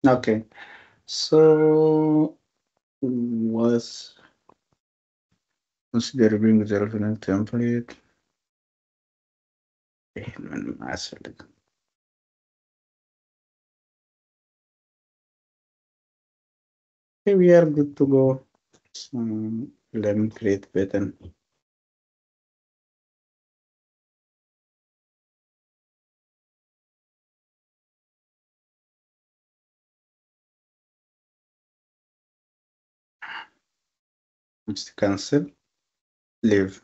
Okay, so was considering the relevant template. ምንም አያስፈልግም። Okay, we are good to go. Let me create button. Let's cancel. Leave.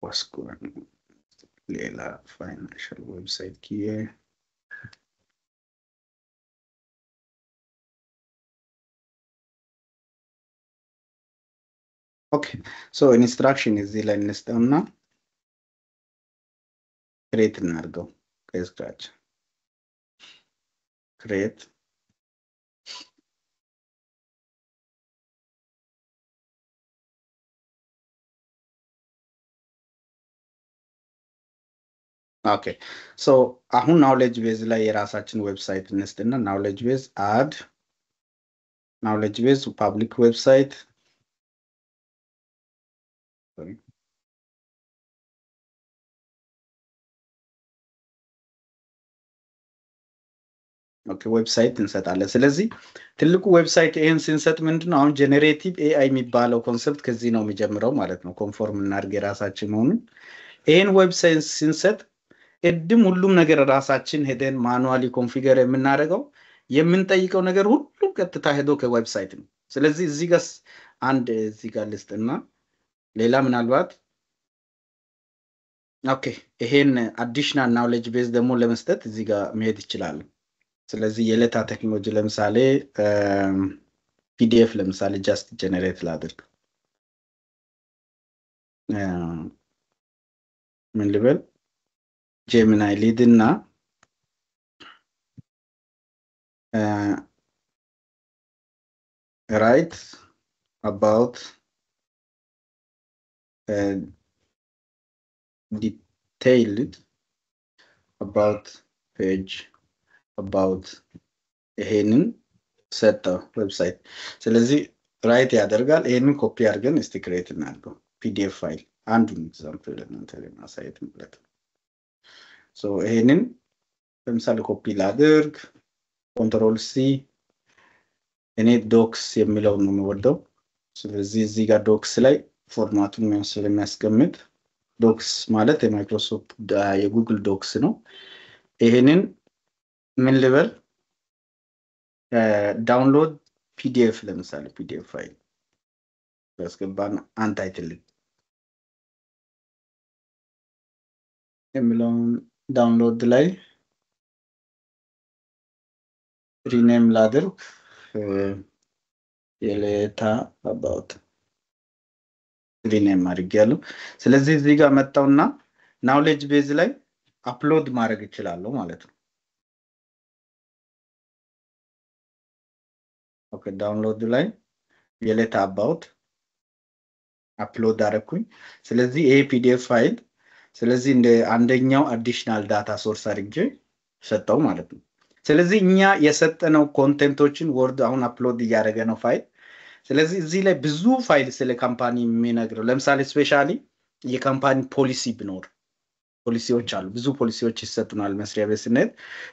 What's going on? ሌላ financial website here. Okay, so instruction እዚህ ላይ እንስጠውና create እናድርገው ከ scratch create. Okay, so አሁን knowledge base ላይ የራሳችን website እንስጥና knowledge base add knowledge base public website. Sorry. Okay, website እንሰጣለን። ስለዚህ ትልቁ website ይሄን ስንሰጥ ምንድነው አሁን generative AI የሚባለው concept ከዚህ ነው የሚጀምረው ማለት ነው። Confirm እናድርግ የራሳችን መሆኑን። ይሄን website ስንሰጥ ቅድም ሁሉም ነገር ራሳችን ሄደን manually configure የምናደርገው የምንጠይቀው ነገር ሁሉም ቀጥታ ሄዶ ከ website ነው። ስለዚህ እዚህ ጋር አንድ እዚህ ጋር ልስጥና ሌላ ምናልባት okay ይሄን additional knowledge base ደግሞ ለመስጠት እዚህ ጋር መሄድ ይችላል። ስለዚህ የለታ ቴክኖሎጂ ለምሳሌ PDF ለምሳሌ just generate ላድርግ። ምን ልበል? Gemini ሊድና write about Detailed about page about ይሄንን ሰጠው website። ስለዚህ write ያደርጋል። ይሄንን ኮፒ አድርገን እስቲ create እናድርገው PDF file፣ አንዱን example ለእናንተ ለማሳየት ማለት ነው። So ይሄንን ለምሳሌ ኮፒ ላድርግ፣ Control C። እኔ Docs የሚለውን ነው የምወደው። ስለዚህ እዚህ ጋር Docs ላይ format ኡን ስለሚያስቀምጥ፣ Docs ማለት የ Microsoft የ Google Docs ነው። ይሄንን ምን ልበል? Download PDF፣ ለምሳሌ PDF file ያስገባን untitled የሚለውን download ላይ rename ላድርግ፣ የሌታ about rename አድርጌያለሁ። ስለዚህ እዚህ ጋር መጣውና knowledge base ላይ upload ማድረግ እችላለሁ ማለት ነው። Okay፣ download ላይ የሌታ about upload አደረኩኝ። ስለዚህ ይሄ PDF file ስለዚህ እንደ አንደኛው additional data source አድርጌ ሰጠው ማለት ነው። ስለዚህ እኛ የሰጠነው content ኦችን Word አሁን upload እያደረገ ነው ፋይል። ስለዚህ እዚህ ላይ ብዙ ፋይል ስለ company የሚነግረው፣ ለምሳሌ specially የ company policy ቢኖር፣ ፖሊሲዎች አሉ። ብዙ ፖሊሲዎች ይሰጡናል መስሪያ ቤት ስንሄድ።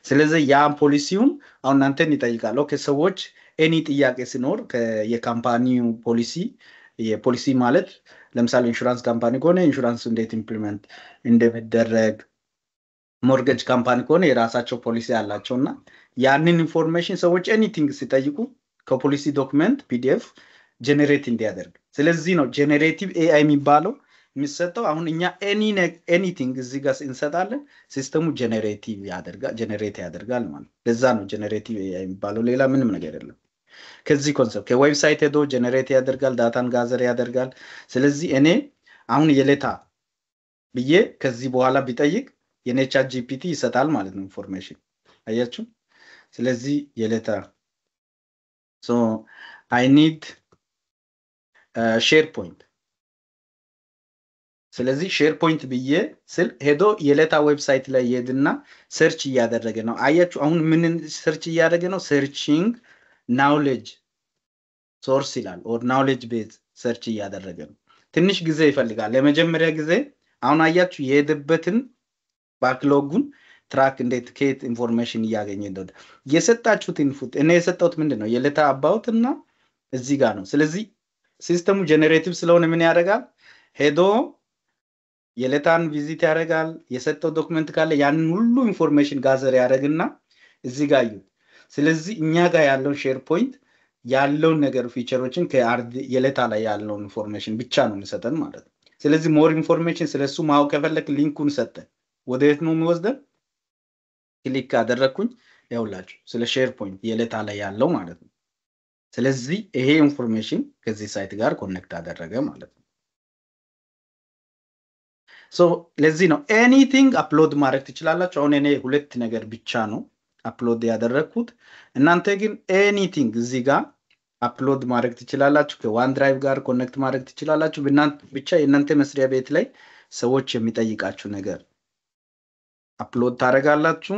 ስለዚህ ያን ፖሊሲውን አሁን እናንተን ይጠይቃል። Okay፣ ሰዎች any ጥያቄ ሲኖር የ company ው policy፣ የ policy ማለት ለምሳሌ insurance company ከሆነ ኢንሹራንስ እንዴት implement እንደሚደረግ፣ mortgage company ከሆነ የራሳቸው ፖሊሲ አላቸው እና ያንን information ሰዎች anything ሲጠይቁ ከ policy document PDF generate እንዲያደርግ። ስለዚህ ነው generative AI የሚባለው የሚሰጠው። አሁን እኛ anything እዚህ ጋር እንሰጣለን፣ system ኡ generative ያደርጋል፣ generate ያደርጋል ማለት። ለዛ ነው generative AI የሚባለው፣ ሌላ ምንም ነገር የለም። ከዚህ concept ከ website ሄዶ generate ያደርጋል፣ data ን gather ያደርጋል። ስለዚህ እኔ አሁን የሌታ ብዬ ከዚህ በኋላ ቢጠይቅ የኔ ChatGPT ይሰጣል ማለት ነው information። አያችሁ? ስለዚህ የሌታ፣ so I need SharePoint። ስለዚህ SharePoint ብዬ ስል ሄዶ የሌታ website ላይ ይሄድና search እያደረገ ነው። አያችሁ? አሁን ምን search እያደረገ ነው? Searching knowledge source ይላል or knowledge base search እያደረገ ነው። ትንሽ ጊዜ ይፈልጋል። ለመጀመሪያ ጊዜ አሁን አያችሁ የሄደበትን backlog ኡን track እንዴት ከየት information እያገኘ እንደሆነ የሰጣችሁት input። እኔ የሰጠሁት ምንድን ነው? የሌታ about እና እዚህ ጋር ነው። ስለዚህ system ኡ generative ስለሆነ ምን ያደርጋል? ሄዶ የሌታን visit ያደርጋል። የሰጠው document ካለ ያንን ሁሉ information gather ያደርግና እዚህ ጋር እዩት። ስለዚህ እኛ ጋር ያለውን SharePoint ያለውን ነገር feature ኦችን የሌታ ላይ ያለውን information ብቻ ነው የሚሰጠን ማለት ነው። ስለዚህ more information ስለሱ ማወቅ ከፈለክ link ኡን ሰጠን። ወደ የት ነው የሚወስደን? Click ካደረግኩኝ ያውላችሁ ስለ SharePoint የሌታ ላይ ያለው ማለት ነው። ስለዚህ ይሄ information ከዚህ site ጋር connect አደረገ ማለት ነው። So ለዚህ ነው anything upload ማድረግ ትችላላችሁ። አሁን እኔ ሁለት ነገር ብቻ ነው upload ያደረግኩት። እናንተ ግን anything እዚህ ጋር upload ማድረግ ትችላላችሁ። ከ OneDrive ጋር connect ማድረግ ትችላላችሁ። ብቻ የእናንተ መስሪያ ቤት ላይ ሰዎች የሚጠይቃችሁ ነገር upload ታደርጋላችሁ።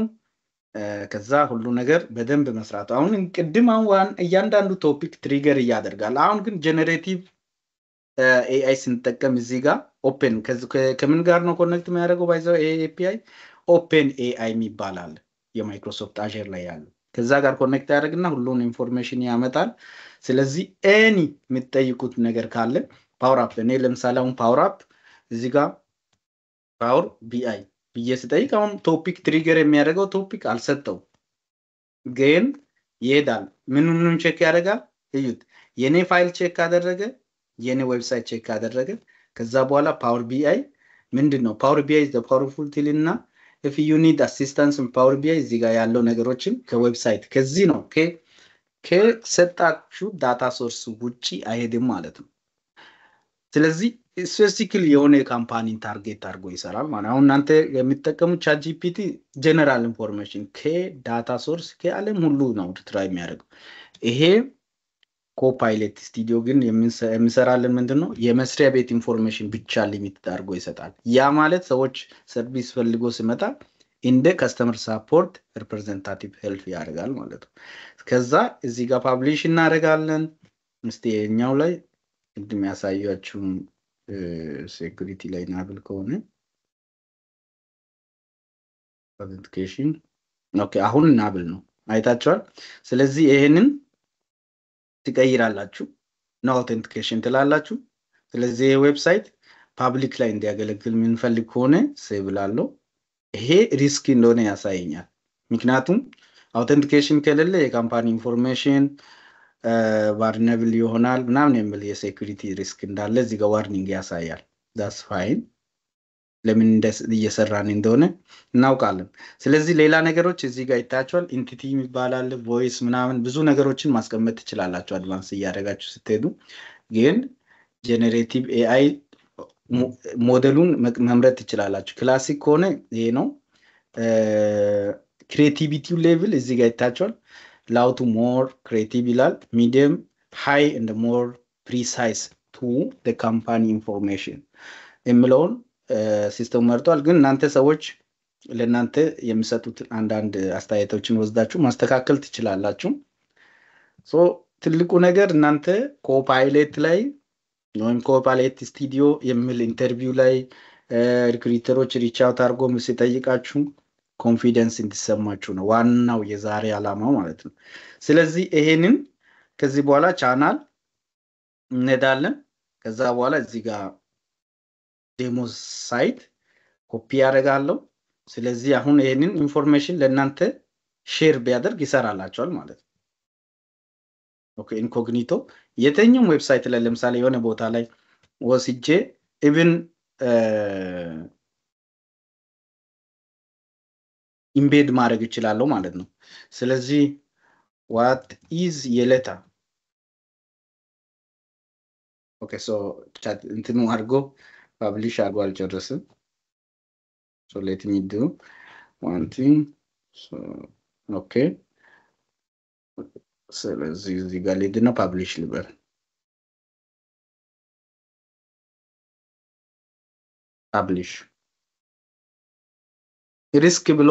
ከዛ ሁሉ ነገር በደንብ መስራቱ አሁን ቅድም አሁን እያንዳንዱ topic trigger እያደርጋል። አሁን ግን generative AI ስንጠቀም እዚህ ጋር open ከምን ጋር ነው connect የሚያደርገው? By the way API OpenAI የሚባል አለ የ Microsoft Azure ላይ ያለው፣ ከዛ ጋር connect ያደርግና ሁሉን information ያመጣል። ስለዚህ any የምትጠይቁት ነገር ካለ Power App፣ እኔ ለምሳሌ አሁን Power App እዚህ ጋር Power BI ብዬ ስጠይቅ አሁን topic trigger የሚያደርገው topic አልሰጠው ግን ይሄዳል። ምኑን check ያደርጋል? እዩት። የኔ file check ካደረገ፣ የኔ website check ካደረገ ከዛ በኋላ Power BI ምንድን ነው? Power BI the powerful tool እና if you need assistance Power BI እዚህ ጋር ያለው ነገሮችን ከ website ከዚህ ነው ከሰጣችሁ data source ውጪ አይሄድም ማለት ነው። ስለዚህ specifically የሆነ የ company ን target አድርጎ ይሰራል ማለት። አሁን እናንተ የሚጠቀሙ ChatGPT general information ከ data source ከዓለም ሁሉ ነው try የሚያደርገው። ይሄ Copilot Studio ግን የሚሰራልን ምንድን ነው? የመስሪያ ቤት information ብቻ limit አድርጎ ይሰጣል። ያ ማለት ሰዎች service ፈልጎ ሲመጣ እንደ customer support representative help ያደርጋል ማለት ነው። ከዛ እዚህ ጋር publish እናደርጋለን። እስቲ የኛው ላይ ቅድም ያሳያችሁን security ላይ enable ከሆነ authentication okay፣ አሁን enable ነው፣ አይታችኋል። ስለዚህ ይሄንን ትቀይራላችሁ፣ no authentication ትላላችሁ። ስለዚህ ይሄ website public ላይ እንዲያገለግል የምንፈልግ ከሆነ save እላለሁ። ይሄ risk እንደሆነ ያሳየኛል። ምክንያቱም authentication ከሌለ የ company information vulnerable ይሆናል ምናምን የሚል የ security risk እንዳለ እዚህ ጋር warning ያሳያል። That's fine፣ ለምን እየሰራን እንደሆነ እናውቃለን። ስለዚህ ሌላ ነገሮች እዚህ ጋር ይታያቸዋል። Entity የሚባል አለ፣ voice ምናምን ብዙ ነገሮችን ማስቀመጥ ትችላላችሁ advance እያደረጋችሁ ስትሄዱ። ግን generative AI ሞዴሉን መምረጥ ትችላላችሁ። Classic ከሆነ ይሄ ነው። Creativity ው level እዚህ ጋር ይታያቸዋል። Low to more creative ይላል። Medium፣ high and more precise to company information የሚለውን system ኡ መርጧል። ግን እናንተ ሰዎች ለእናንተ የሚሰጡት አንዳንድ አስተያየቶችን ወስዳችሁ ማስተካከል ትችላላችሁ። So ትልቁ ነገር እናንተ Copilot ላይ ወይም Copilot Studio የሚል interview ላይ recruiter ኦች reach out አድርጎ ሲጠይቃችሁ confidence እንዲሰማችሁ ነው ዋናው የዛሬ ዓላማው ማለት ነው። ስለዚህ ይሄንን ከዚህ በኋላ ቻናል እንሄዳለን። ከዛ በኋላ እዚህ ጋር demo site copy ያደርጋለሁ። ስለዚህ አሁን ይሄንን information ለእናንተ share ቢያደርግ ይሰራላቸዋል ማለት ነው። Okay፣ incognito የትኛውም website ላይ ለምሳሌ የሆነ ቦታ ላይ ወስጄ even embed ማድረግ እችላለሁ ማለት ነው። ስለዚህ what is የለታ፣ okay፣ so chat እንትኑ አድርጎ publish አድርጎ አልጨረስም። So let me do one thing። Okay፣ ስለዚህ እዚህ ጋር ልሂድና publish ልበል። Publish risk ብሎ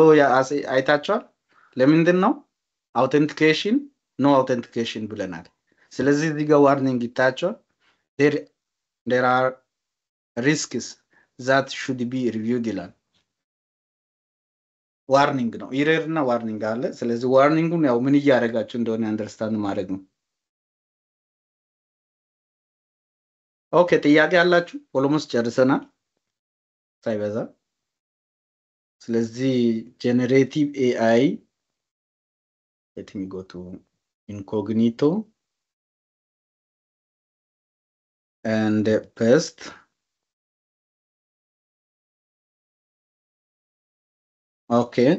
አይታችኋል። ለምንድን ነው? Authentication፣ no authentication ብለናል። ስለዚህ እዚህ ጋር warning ይታያቸዋል። There are risks that should be reviewed ይላል። Warning ነው። Error እና warning አለ። ስለዚህ warning ኡን ያው ምን እያደረጋችሁ እንደሆነ understand ማድረግ ነው። Okay፣ ጥያቄ ያላችሁ? Almost ጨርሰናል ሳይበዛ። ስለዚህ generative AI፣ let me go to incognito and paste. Okay,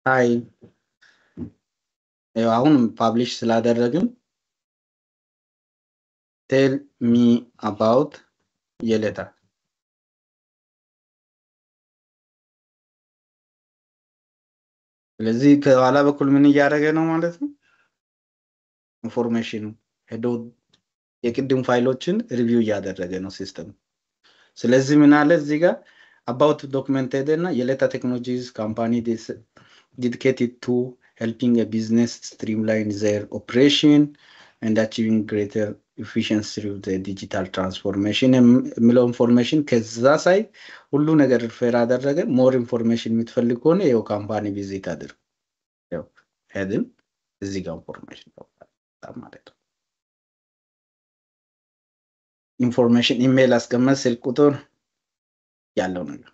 hi፣ አሁን publish ስላደረግን tell me about የለታ። ስለዚህ ከኋላ በኩል ምን እያደረገ ነው ማለት ነው? Information ኑ ሄዶ የቅድም ፋይሎችን review እያደረገ ነው system። ስለዚህ ምን አለ እዚህ ጋር? About document ሄደ እና የለታ Technologies company dedicated to helping a business streamline their operation and achieving greater efficiency through the digital transformation የሚለው information ከዛ site ሁሉ ነገር refer አደረገ። More information የምትፈልግ ከሆነ ይኸው company visit አድርግ። ያው ሄድን፣ እዚህ ጋር information ማለት ነው። Information email አስቀመጥ፣ ስልክ ቁጥር ያለው ነገር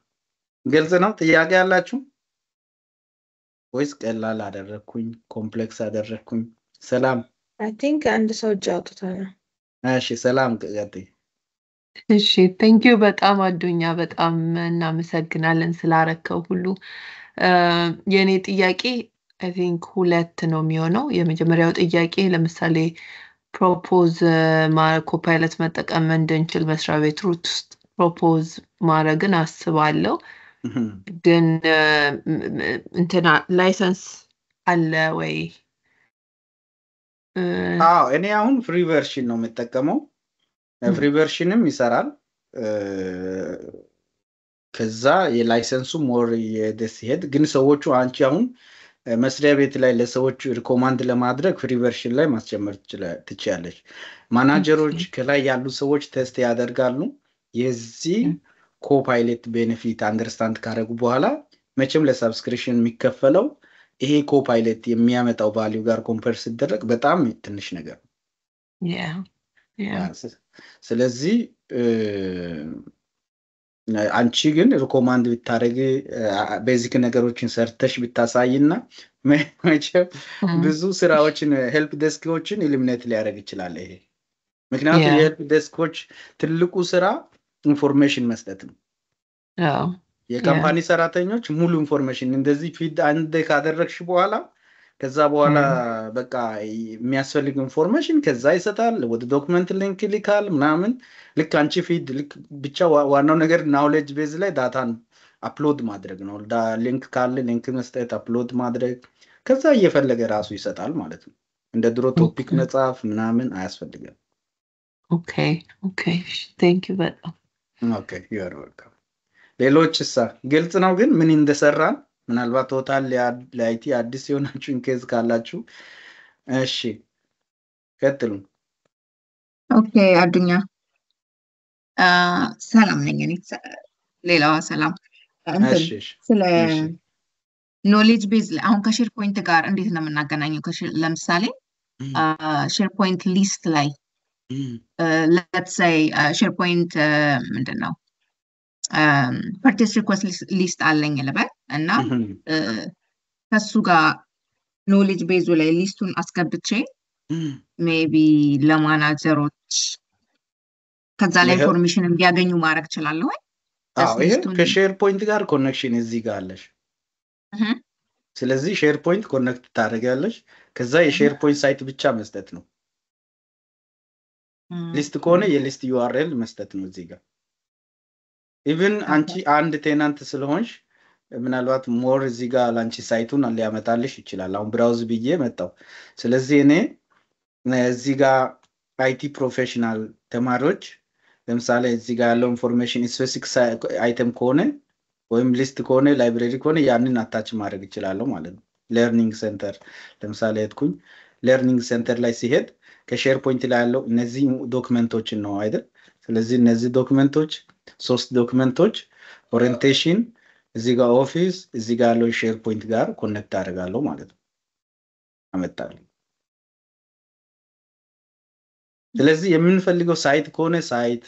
ግልጽ ነው። ጥያቄ ያላችሁ ወይስ ቀላል አደረግኩኝ፣ complex አደረግኩኝ? ሰላም። I think አንድ ሰው እጅ አውጥቷል። እሺ ሰላም፣ ቀጥይ። እሺ፣ thank you በጣም አዱኛ፣ በጣም እናመሰግናለን ስላረከው ሁሉ። የእኔ ጥያቄ I think ሁለት ነው የሚሆነው። የመጀመሪያው ጥያቄ ለምሳሌ propose Copilot መጠቀም እንድንችል መስሪያ ቤት ውስጥ propose ማድረግን አስባለሁ። ግን እንትና license አለ ወይ? አዎ እኔ አሁን free version ነው የምጠቀመው። Free version ም ይሰራል። ከዛ የ license ኡ more እየሄደ ሲሄድ ግን ሰዎቹ አንቺ አሁን መስሪያ ቤት ላይ ለሰዎቹ recommend ለማድረግ free version ላይ ማስጀመር ትችያለሽ። ማናጀሮች ከላይ ያሉ ሰዎች test ያደርጋሉ። የዚህ Copilot benefit understand ካደረጉ በኋላ መቼም ለ subscription የሚከፈለው ይሄ Copilot የሚያመጣው value ጋር compare ሲደረግ በጣም ትንሽ ነገር ነው። ስለዚህ አንቺ ግን recommend ብታደረግ basic ነገሮችን ሰርተሽ ብታሳይና መቼም ብዙ ስራዎችን help desk ኦችን eliminate ሊያደርግ ይችላል ይሄ። ምክንያቱም የ help desk ኦች ትልቁ ስራ information መስጠት ነው። የ company ሰራተኞች ሙሉ information እንደዚህ feed አንድ ካደረግሽ በኋላ ከዛ በኋላ በቃ የሚያስፈልግ information ከዛ ይሰጣል፣ ወደ document link ይልካል ምናምን። ልክ አንቺ feed ልክ ብቻ ዋናው ነገር knowledge base ላይ data ን upload ማድረግ ነው። Link ካለ link መስጠት፣ upload ማድረግ፣ ከዛ እየፈለገ ራሱ ይሰጣል ማለት ነው። እንደ ድሮ topic መጻፍ ምናምን አያስፈልግም። Okay, thank you በጣም። Okay, you're welcome። ሌሎች እሳ ግልጽ ነው ግን ምን እንደሰራን ምናልባት total ለ IT አዲስ የሆናችሁ in case ካላችሁ፣ እሺ ቀጥሉ። Okay አዱኛ፣ ሰላም ነኝ እኔ። ሌላዋ ሰላም እንትን ስለ knowledge base አሁን ከ SharePoint ጋር እንዴት ነው የምናገናኘው? ለምሳሌ SharePoint list ላይ let's say SharePoint ምንድን ነው purchase request list አለኝ ልበል እና ከሱ ጋር knowledge base ኡ ላይ list ኡን አስገብቼ maybe ለ manager ኦች ከዛ ላይ information እንዲያገኙ ማድረግ እችላለሁ ወይ? ይሄ ከ SharePoint ጋር connection እዚህ ጋር አለሽ። ስለዚህ SharePoint connect ታደርጊያለሽ። ከዛ የ SharePoint site ብቻ መስጠት ነው። List ከሆነ የ list URL መስጠት ነው እዚህ ጋር። Even አንቺ አንድ tenant ስለሆንሽ ምናልባት more እዚህ ጋር ለአንቺ site ኡን ሊያመጣልሽ ይችላል። አሁን browse ብዬ መጣው። ስለዚህ እኔ እዚህ ጋር IT professional ተማሪዎች ለምሳሌ እዚህ ጋር ያለው information specific item ከሆነ ወይም list ከሆነ library ከሆነ ያንን attach ማድረግ እችላለሁ ማለት ነው። Learning center ለምሳሌ ሄድኩኝ። Learning center ላይ ሲሄድ ከ SharePoint ላይ ያለው እነዚህ document ኦችን ነው አይደል? ስለዚህ እነዚህ document ኦች ሶስት document ኦች orientation፣ እዚህ ጋር Office፣ እዚህ ጋር ያለው SharePoint ጋር connect አደርጋለሁ ማለት ነው። አመጣለሁ። ስለዚህ የምንፈልገው site ከሆነ site፣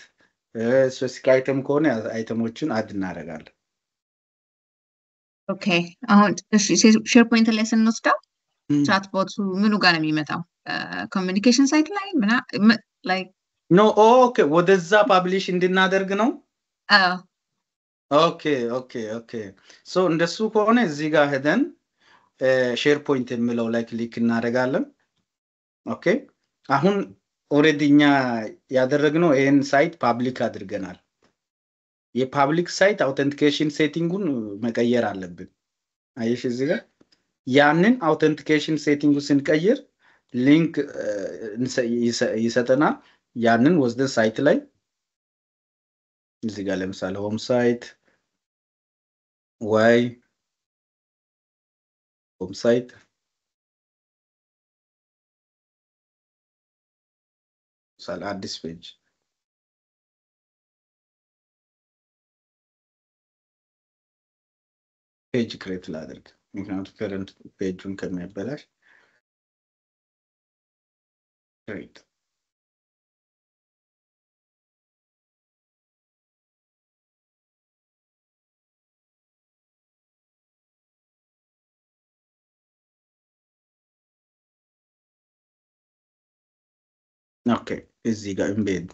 specific item ከሆነ item ኦችን add እናደርጋለን። Okay አሁን እሺ SharePoint ላይ ስንወስደው chatbot ኡ ምኑ ጋር ነው የሚመጣው? Communication site ላይ ምና ላይ? No, okay፣ ወደዛ publish እንድናደርግ ነው። Okay, so እንደሱ ከሆነ እዚህ ጋር ሄደን SharePoint የሚለው ላይ click እናደርጋለን። Okay አሁን already እኛ ያደረግነው ይህን site public አድርገናል። የ public site authentication setting ኡን መቀየር አለብን። አየሽ እዚህ ጋር ያንን authentication setting ኡ ስንቀይር link ይሰጠናል። ያንን ወስደን site ላይ እዚህ ጋር ለምሳሌ home site ወይ home site ምሳሌ አዲስ page create ላድርግ፣ ምክንያቱም current page ኡን ከሚያበላሽ create። Okay እዚህ ጋር embed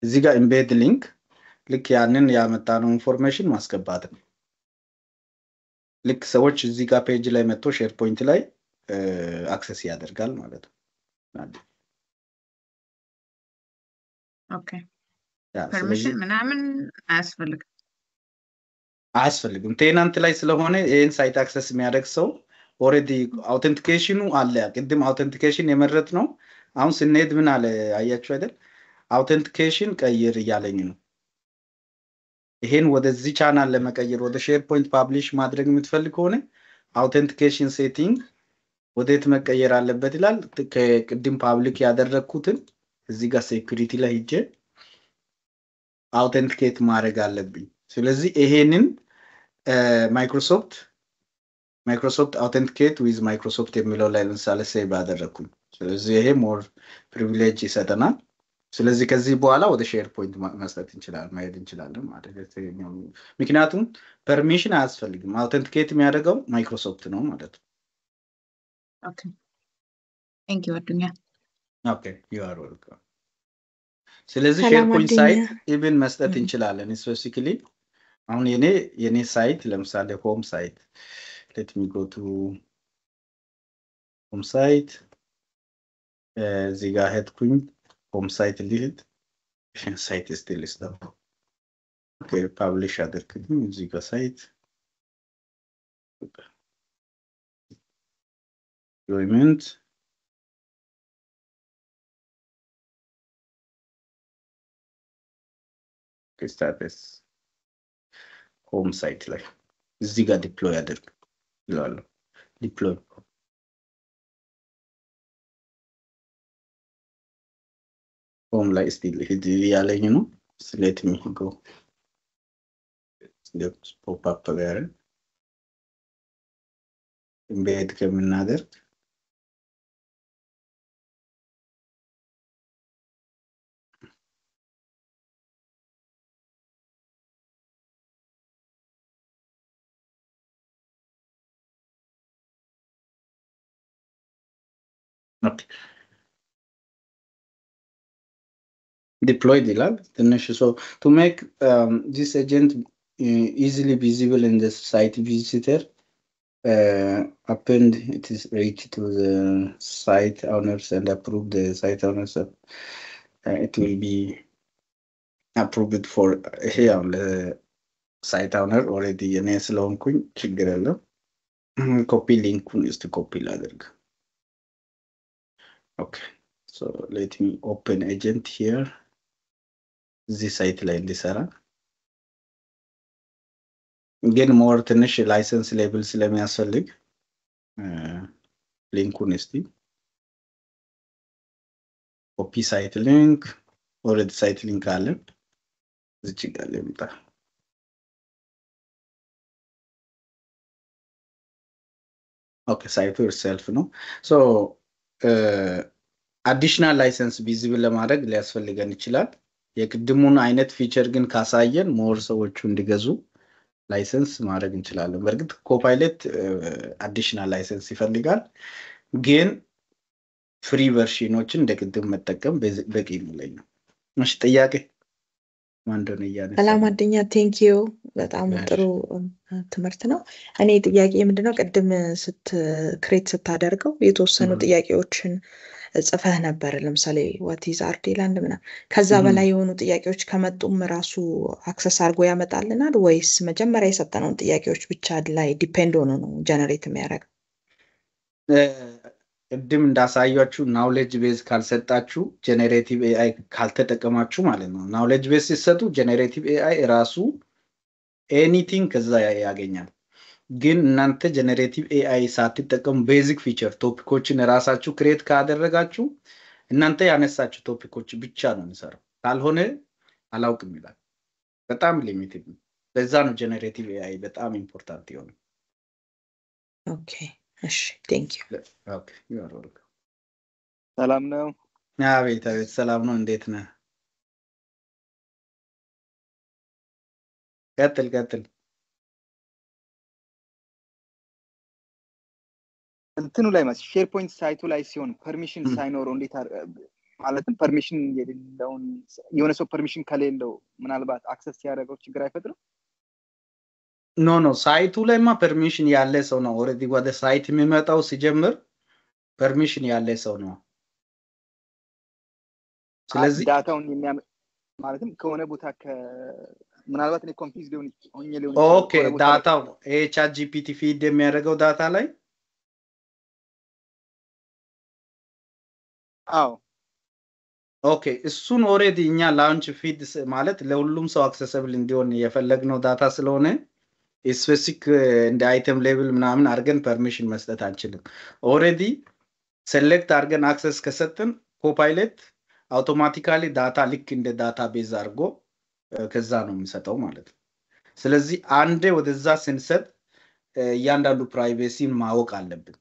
እዚህ ጋር embed link ልክ ያንን ያመጣነው information ማስገባት ነው። ልክ ሰዎች እዚህ ጋር page ላይ መጥቶ SharePoint ላይ access ያደርጋል ማለት ነው። Okay permission ምናምን አያስፈልግም? አያስፈልግም። Tenant ላይ ስለሆነ ይህን site access የሚያደርግ ሰው Already authentication ኑ አለ። ቅድም authentication የመረጥ ነው። አሁን ስንሄድ ምን አለ አያችሁ አይደል? Authentication ቀይር እያለኝ ነው። ይሄን ወደዚህ ቻናል ለመቀየር ወደ SharePoint publish ማድረግ የምትፈልግ ከሆነ authentication setting ወዴት መቀየር አለበት ይላል። ከቅድም public ያደረግኩትን እዚህ ጋር security ላይ ሂጄ authenticate ማድረግ አለብኝ። ስለዚህ ይሄንን Microsoft authenticate with Microsoft የሚለው ላይ ለምሳሌ save አደረግኩኝ። ስለዚህ ይሄ more privilege ይሰጠናል። ስለዚህ ከዚህ በኋላ ወደ SharePoint መስጠት እንችላለን፣ መሄድ እንችላለን ማለት ነው። ምክንያቱም permission አያስፈልግም። Authenticate የሚያደርገው ማይክሮሶፍት ነው ማለት ነው። Okay, thank you አዱኛ። Okay, you are welcome። ስለዚህ ሰላም SharePoint አዱኛ። Site even መስጠት እንችላለን። Specifically አሁን የኔ site ለምሳሌ home site, let me go to home site። እዚህ ጋር ሄድኩኝ። Home site ልሂድ። Site still ስታፍ። Okay, publish አድርግልኝ እዚህ ጋር site deployment, status, home site ላይ እዚህ ጋር deploy አድርግ እለዋለሁ። Deploy home ላይ still ሂድ ያለኝ ነው። Let me go pop up ጋር embed ከምናደርግ። Okay, deployed ይላል ትንሽ። So to make this agent easily visible in the site visitor, append it is reach to the site owners and approve the site owners, it will be approved for ይሄ አሁን site owner already እኔ ስለሆንኩኝ ችግር የለም። Copy link ኡን እስቲ ኮፒ ላድርግ። Okay, so let me open agent here እዚህ site ላይ እንዲሰራ ግን more ትንሽ license level ስለሚያስፈልግ link ኡን እስቲ copy site link። Already site link አለን። እዚች ጋር ልምጣ። Okay, site ኡ itself ነው። So additional license visible ለማድረግ ሊያስፈልገን ይችላል። የቅድሙን አይነት feature ግን ካሳየን more ሰዎቹ እንዲገዙ license ማድረግ እንችላለን። በእርግጥ Copilot additional license ይፈልጋል፣ ግን free version ኦችን እንደ ቅድም መጠቀም በቂ ነው። እሺ፣ ጥያቄ ማን እንደሆነ እያነሳ ሰላም አዱኛ፣ thank you፣ በጣም ጥሩ ትምህርት ነው። እኔ ጥያቄ ምንድነው፣ ቅድም create ስታደርገው የተወሰኑ ጥያቄዎችን ጽፈህ ነበር። ለምሳሌ what is RD land ምናምን። ከዛ በላይ የሆኑ ጥያቄዎች ከመጡም ራሱ access አድርጎ ያመጣልናል ወይስ መጀመሪያ የሰጠነውን ጥያቄዎች ብቻ ላይ depend ሆኖ ነው generate የሚያደርገው? ቅድም እንዳሳያችሁ knowledge base ካልሰጣችሁ፣ generative AI ካልተጠቀማችሁ ማለት ነው። Knowledge base ሲሰጡ generative AI ራሱ anything ከዛ ያገኛል። ግን እናንተ generative AI ሳትጠቀሙ basic feature topic ኦችን ራሳችሁ create ካደረጋችሁ እናንተ ያነሳችሁ topic ኦች ብቻ ነው የሚሰራው። ካልሆነ አላውቅም ይላል። በጣም limited ነው። ለዛ ነው generative AI በጣም important የሆነ። Okay፣ እሺ፣ thank you። Okay, you are welcome። ሰላም ነው። አቤት አቤት፣ ሰላም ነው። እንዴት ነህ? ቀጥል ቀጥል። እንትኑ ላይ ማለት SharePoint site ኡ ላይ ሲሆን permission ሳይኖረው እንዴት ማለትም permission የሌለውን የሆነ ሰው permission ከሌለው ምናልባት access ሲያደርገው ችግር አይፈጥርም? No, site ኡ ላይማ permission ያለ ሰው ነው already ወደ site የሚመጣው። ሲጀምር permission ያለ ሰው ነው። ስለዚህ data ውን ማለትም ከሆነ ቦታ ምናልባት እኔ confuse ሊሆን ሆኜ ሊሆን Okay, data ው ይሄ ChatGPT feed የሚያደርገው data ላይ አዎ። Okay፣ እሱን already እኛ launch feed ማለት ለሁሉም ሰው accessible እንዲሆን የፈለግነው data ስለሆነ specific እንደ item level ምናምን አድርገን permission መስጠት አንችልም። Already select አድርገን access ከሰጥን Copilot automatically data ልክ እንደ database አድርጎ ከዛ ነው የሚሰጠው ማለት ነው። ስለዚህ አንዴ ወደዛ ስንሰጥ እያንዳንዱ privacy ን ማወቅ አለብን።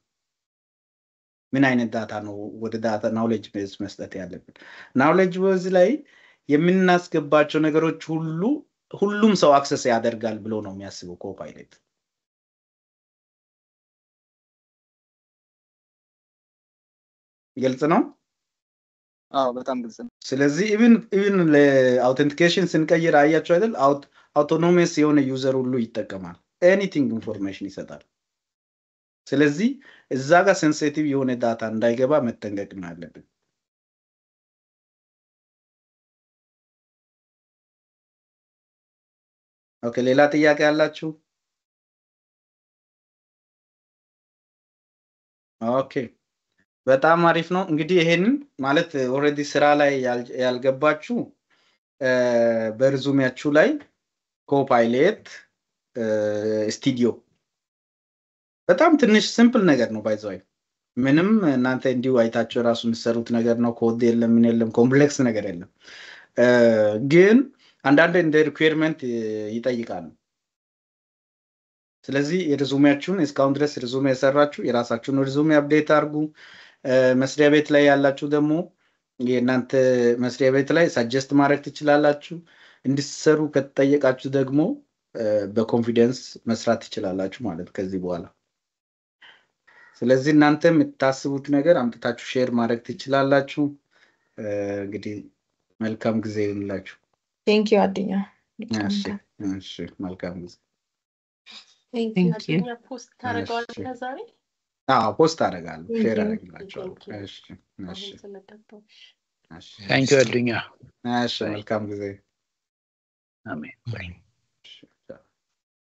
ምን አይነት data ነው ወደ data knowledge base መስጠት ያለብን? Knowledge base ላይ የምናስገባቸው ነገሮች ሁሉ ሁሉም ሰው access ያደርጋል ብሎ ነው የሚያስበው Copilot። ግልጽ ነው? አዎ፣ በጣም ግልጽ ነው። ስለዚህ even ለ authentication ስንቀይር አያቸው አይደል? Autonomous የሆነ user ሁሉ ይጠቀማል። Anything information ይሰጣል። ስለዚህ እዛ ጋር sensitive የሆነ data እንዳይገባ መጠንቀቅ ነው ያለብን። Okay፣ ሌላ ጥያቄ ያላችሁ? Okay፣ በጣም አሪፍ ነው። እንግዲህ ይሄንን ማለት already ስራ ላይ ያልገባችሁ በ resume ያችሁ ላይ Copilot Studio በጣም ትንሽ simple ነገር ነው። By the way ምንም እናንተ እንዲሁ አይታችሁ ራሱ የምትሰሩት ነገር ነው። ኮድ የለም፣ ምን የለም፣ complex ነገር የለም። ግን አንዳንድ እንደ requirement ይጠይቃሉ። ስለዚህ የ resume ያችሁን እስካሁን ድረስ resume የሰራችሁ የራሳችሁን resume update አድርጉ። መስሪያ ቤት ላይ ያላችሁ ደግሞ የእናንተ መስሪያ ቤት ላይ suggest ማድረግ ትችላላችሁ። እንድትሰሩ ከተጠየቃችሁ ደግሞ በ confidence መስራት ትችላላችሁ ማለት ከዚህ በኋላ። ስለዚህ እናንተ የምታስቡት ነገር አምጥታችሁ share ማድረግ ትችላላችሁ። እንግዲህ መልካም ጊዜ ይሁንላችሁ። Thank you አዱኛ። እሺ፣ መልካም ጊዜ። Thank you. Post ታደርገዋለህ ዛሬ? አዎ፣ post አደርጋለሁ፣ share አደርግላችኋለሁ። እሺ፣ እሺ። Thank you አዱኛ። እሺ፣ መልካም ጊዜ። አሜን። Bye.